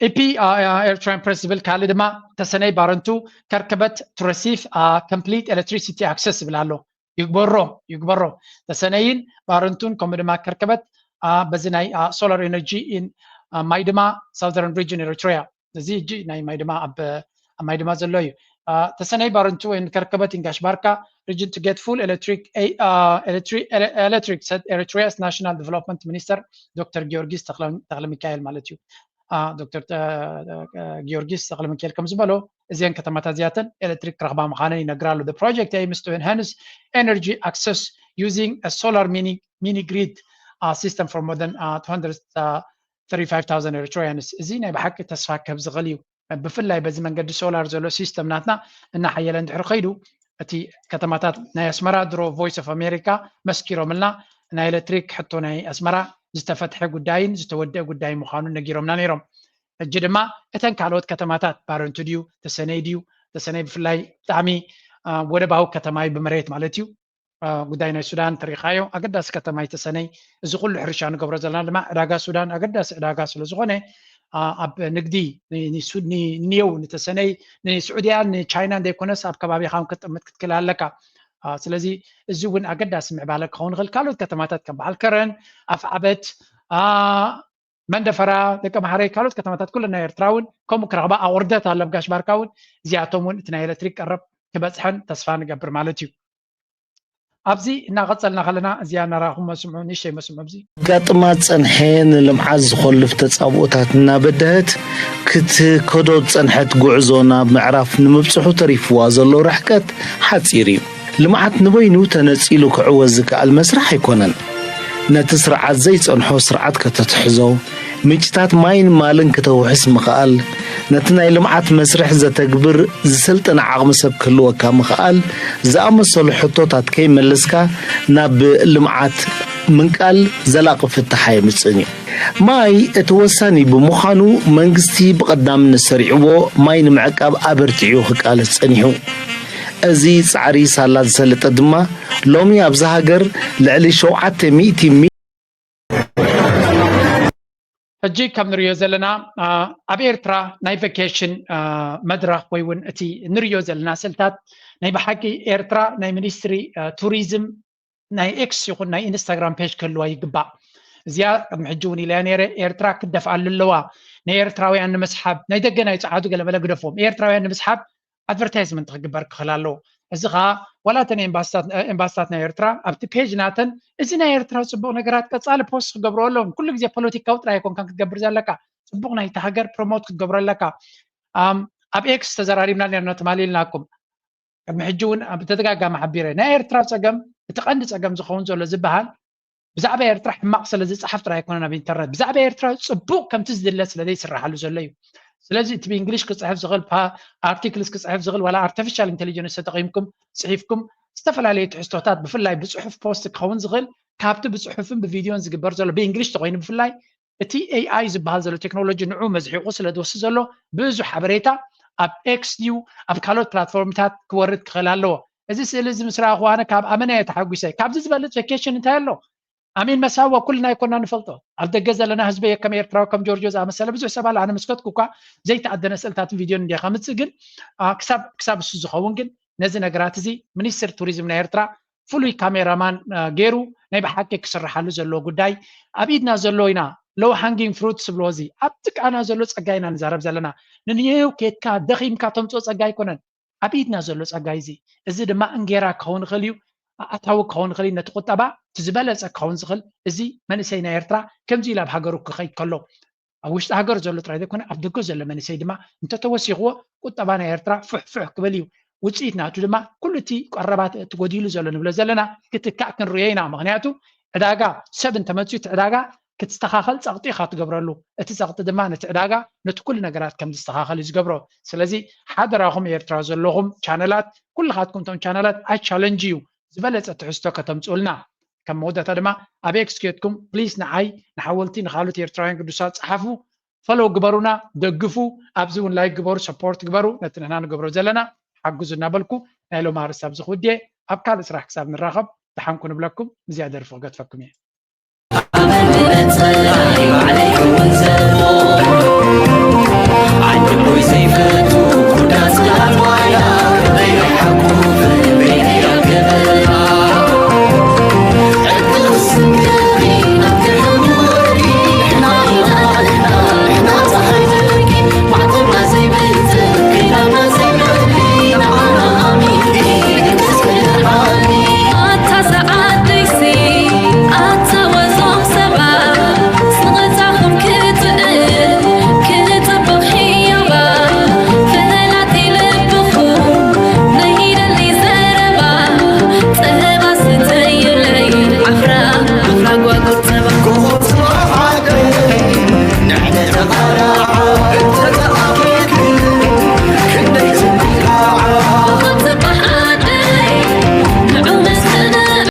ኢፒ፣ አ፣ አ፣ ኤርትራን ፕሬስ ዝብል ካልእ ድማ ተሰነይ ባረንቱ ከርከበት to receive፣ አ፣ complete electricity access ዝብል ኣሎ። ይግበሮ፣ ይግበሮ። ተሰነይን ባረንቱን ከምኡ ድማ ከርከበት፣ አ፣ በዚ ናይ፣ አ፣ ሶላር ኤነርጂ ኢን፣ አ፣ ማይድማ ሳውዘርን ሪጅን ኤሪትሪያ። እዚ ሕጂ ናይ ማይድማ ኣብ፣ ኣብ ማይድማ ዘሎ እዩ። አ፣ ተሰነይ ባረንቱ ወይ ከርከበት ኢን ጋሽ ባርካ region to get full electric፣ ኤ-፣ አ፣ electric፣ ኤለ-፣ electric said Eritrea's National Development Minister ዶክተር ጊዮርጊስ ተኽለ፣ ተኽለ ሚካኤል ማለት እዩ። አ፣ ዶክተር ተ-፣ አ፣ ጊዮርጊስ ተኽለ ሚካኤል ከም ዝበሎ እዚአን ከተማታት እዚኣተን ኤሌክትሪክ ክረኽባ ምዃነን ይነግራ ኣሎ። The project aims to enhance energy access using a solar mini, mini grid, uh, system for more than, uh, two hundred thirty-five thousand Eritreans። እዚ ናይ ብሓቂ ተስፋ ክህብ ዝኽእል እዩ። ብፍላይ በዚ መንገዲ ሶላር ዘሎ ሲስተም ናትና እናሓየለ እንድሕር ከይዱ፣ እቲ ከተማታት ናይ ኣስመራ ድሮ ቮይስ ኦፍ ኣሜሪካ መስኪሮምልና፣ ናይ ኤሌክትሪክ ሕቶ ናይ ኣስመራ ዝተፈትሐ ጉዳይን ዝተወደአ ጉዳይ ምዃኑን ነጊሮምና ነይሮም። ሕጂ ድማ እተን ካልኦት ከተማታት ባረንቱ ድዩ፣ ተሰነይ ድዩ፣ ተሰነይ ብፍላይ ብጣዕሚ፣ አ፣ ወደባዊ ከተማ እዩ ብመሬት ማለት እዩ። አ፣ ጉዳይ ናይ ሱዳን ተሪኻዮ፣ ኣገዳሲ ከተማ እዩ ተሰነይ። እዚ ኩሉ ሕርሻ ንገብሮ ዘለና ድማ ዕዳጋ ሱዳን ኣገዳሲ ዕዳጋ ስለ ዝኾነ፣ አ፣ ኣብ ንግዲ ን-፣ ንሱ-፣ ን-፣ ንየው ንተሰነይ፣ ንስዑድያን ንቻይናን ዘይኮነስ ኣብ ከባቢኻ እውን ክትጥምት ክትክእል ኣለካ። አ፣ ስለዚ እዚ እውን ኣገዳሲ ምዕባለ ክኸውን ይኽእል። ካልኦት ከተማታት ከም በዓል ከረን፣ ኣፍዓበት፣ አ፣ መንደፈራ፣ ደቀምሓረ፣ ካልኦት ከተማታት ኩለን ናይ ኤርትራ እውን ከምኡ ክረኽባ ኣቑርደት ኣሎ። ኣብ ጋሽ ባርካ እውን እዚኣቶም እውን እቲ ናይ ኤሌክትሪክ ቀረብ ክበጽሐን ተስፋ ንገብር ማለት እዩ። ኣብዚ እናቐጸልና ከለና እዚኣ እናረኣኹም መስምዑ፣ ንእሽተይ መስምዑ። ኣብዚ ኣጋጥማ ዝጸንሐ ንልምዓት ዝኾልፍ ተጻብኦታት እናበደሀት ክትከዶ ዝጸንሐት ጉዕዞ ናብ ምዕራፍ ንምብጽሑ ተሪፍዋ ዘሎ ርሕቀት ሓጺር እዩ። ልምዓት ንበይኑ ተነጺሉ ክዕወት ዝከኣል መስርሕ ኣይኮነን። ነቲ ስርዓት ዘይጸንሖ ስርዓት ከተትሕዞ፣ ምንጭታት ማይን ማልን ክተውሕስ ምኽኣል፣ ነቲ ናይ ልምዓት መስርሕ ዘተግብር ዝስልጥነ ዓቕሚ ሰብ ክህልወካ ምኽኣል ዝኣመሰሉ ሕቶታት ከይመለስካ ናብ ልምዓት ምንቃል ዘላቒ ፍታሕ ኣየምጽእን እዩ። ማይ እቲ ወሳኒ ብምዃኑ መንግስቲ ብቐዳምነት ሰሪዕዎ ማይ ንምዕቃብ ኣበርቲዑ ክቃለስ ጸኒሑ። እዚ ጻዕሪ ሳላ ዝሰለጠ ድማ ሎሚ ኣብዛ ሃገር ልዕሊ ሸውዓተ ሚእቲ ሚልዮን ሕጂ ከም ንሪኦ ዘለና ኣብ ኤርትራ ናይ ቫኬሽን መድረኽ ወይ እውን እቲ ንሪኦ ዘለና ስልታት ናይ ብሓቂ ኤርትራ ናይ ሚኒስትሪ ቱሪዝም ናይ ኤክስ ይኹን ናይ ኢንስታግራም ፔጅ ክህልዋ ይግባእ። እዚኣ ቅድሚ ሕጂ እውን ኢለያ ነይረ፣ ኤርትራ ክደፍኣሉ ኣለዋ። ናይ ኤርትራውያን ንምስሓብ ናይ ደገ ናይ ጸዓዱ ገለመለ ግደፎም፣ ኤርትራውያን ንምስሓብ ኣድቨርታይዝመንት ክግበር ክኽእል ኣለዎ። እዚ ከዓ ዋላ እተን ኤምባስታት ናይ ኤርትራ ኣብቲ ፔጅ ናተን እዚ ናይ ኤርትራ ፅቡቅ ነገራት ቀፃሊ ፖስት ክገብሮ ኣለዎም። ኩሉ ግዜ ፖለቲካዊ ጥራይ ኣይኮንካን ክትገብር ዘለካ፣ ፅቡቅ ናይቲ ሃገር ፕሮሞት ክትገብሮ ኣለካ። ኣብ ኤክስ ተዘራሪብና ነርና ትማሊ ኢልናኩም። ቅድሚ ሕጂ እውን ብተደጋጋሚ ሓቢረ ናይ ኤርትራ ፀገም እቲ ቀንዲ ፀገም ዝኸውን ዘሎ ዝበሃል ብዛዕባ ኤርትራ ሕማቕ ስለ ዝፀሓፍ ጥራይ ኣይኮነን ኣብ ኢንተርነት ብዛዕባ ኤርትራ ፅቡቕ ከምቲ ዝድለ ስለ ዘይስራሓሉ ዘሎ እዩ። ስለዚ እቲ ብእንግሊሽ ክፅሕፍ ዝኽእል ኣርቲክልስ ክፅሕፍ ዝኽእል ዋላ ኣርቲፊሻል ኢንቴሊጀንስ ተጠቒምኩም ፅሒፍኩም ዝተፈላለዩ ትሕዝቶታት ብፍላይ ብፅሑፍ ፖስት ክኸውን ዝኽእል ካብቲ ብፅሑፍን ብቪድዮን ዝግበር ዘሎ ብእንግሊሽ ተኮይኑ ብፍላይ እቲ ኤኣይ ዝበሃል ዘሎ ቴክኖሎጂ ንዑ መዝሒቑ ስለ ዝወስድ ዘሎ ብዙሕ ሓበሬታ ኣብ ኤክስ ድዩ ኣብ ካልኦት ፕላትፎርምታት ክወርድ ክኽእል ኣለዎ። እዚ ስእሊ እዚ ምስ ረኣኹ ኣነ ካብ ኣመና እየ ተሓጒሰ። ካብዚ ዝበልፅ ቨኬሽን እንታይ ኣሎ? ኣሚን መሳዋ ኩልና ኣይኮና ንፈልጦ። ኣብ ደገ ዘለና ህዝበይ ከም ኤርትራዊ ከም ጆርጆ ዝኣመሰለ ብዙሕ ሰብ ኣሎ። ኣነ ምስ ከድኩ እኳ ዘይተኣደነ ስእልታትን ቪድዮን እንዲየ ከምፅእ ግን ክሳብ ክሳብ እሱ ዝኸውን ግን ነዚ ነገራት እዚ ሚኒስትር ቱሪዝም ናይ ኤርትራ ፍሉይ ካሜራማን ገይሩ ናይ ብሓቂ ክስርሓሉ ዘለዎ ጉዳይ ኣብ ኢድና ዘሎ ኢና። ሎው ሃንጊንግ ፍሩትስ ዝብልዎ እዚ ኣብ ጥቃና ዘሎ ፀጋ ኢና ንዛረብ ዘለና። ንንየው ኬድካ ደኺምካ ተምፅኦ ፀጋ ኣይኮነን። ኣብ ኢድና ዘሎ ፀጋ እዩ እዚ። እዚ ድማ እንጌራ ክኸውን ይኽእል እዩ፣ ኣታዊ ክኸውን ይኽእል እዩ፣ ነቲ ቁጠባ እቲ ዝበለፀ ክኸውን ዝኽእል እዚ መንእሰይ ናይ ኤርትራ ከምዚ ኢሉ ኣብ ሃገሩ ክኸይድ ከሎ ኣብ ውሽጢ ሃገር ዘሎ ጥራይ ዘይኮነ ኣብ ደገ ዘሎ መንእሰይ ድማ እንተተወሲኽዎ ቁጠባ ናይ ኤርትራ ፍሕፍሕ ክብል እዩ። ውፅኢት ናቱ ድማ ኩሉ እቲ ቀረባት እቲ ጎዲሉ ዘሎ ንብሎ ዘለና ክትካእ ክንርእዮ ኢና። ምክንያቱ ዕዳጋ ሰብ እንተመፅኡ እቲ ዕዳጋ ክትስተኻኸል ፀቕጢ ኢኻ ትገብረሉ። እቲ ፀቕጢ ድማ ነቲ ዕዳጋ ነቲ ኩሉ ነገራት ከም ዝስተኻኸል እዩ ዝገብሮ። ስለዚ ሓደራኹም ኤርትራ ዘለኹም ቻነላት ኩልኻትኩም እቶም ቻነላት ኣይ ቻለንጅ እዩ ዝበለፀ ትሕዝቶ ከተምፅኡልና። ከም መወዳእታ ድማ ኣብ ኤክስ ኬድኩም ፕሊስ ንዓይ ንሓወልቲ ንካልኦት ኤርትራውያን ቅዱሳት ፀሓፉ ፈሎው ግበሩና፣ ደግፉ፣ ኣብዚ እውን ላይክ ግበሩ፣ ሰፖርት ግበሩ፣ ነቲ ንሕና ንገብሮ ዘለና ሓግዙ እናበልኩ ናይ ሎም ኣርእስቲ ኣብዚ ክውድየ። ኣብ ካልእ ስራሕ ክሳብ ንራኸብ ደሓንኩ ንብለኩም። ምስዚኣ ደርፊ ክገድፈኩም እየ።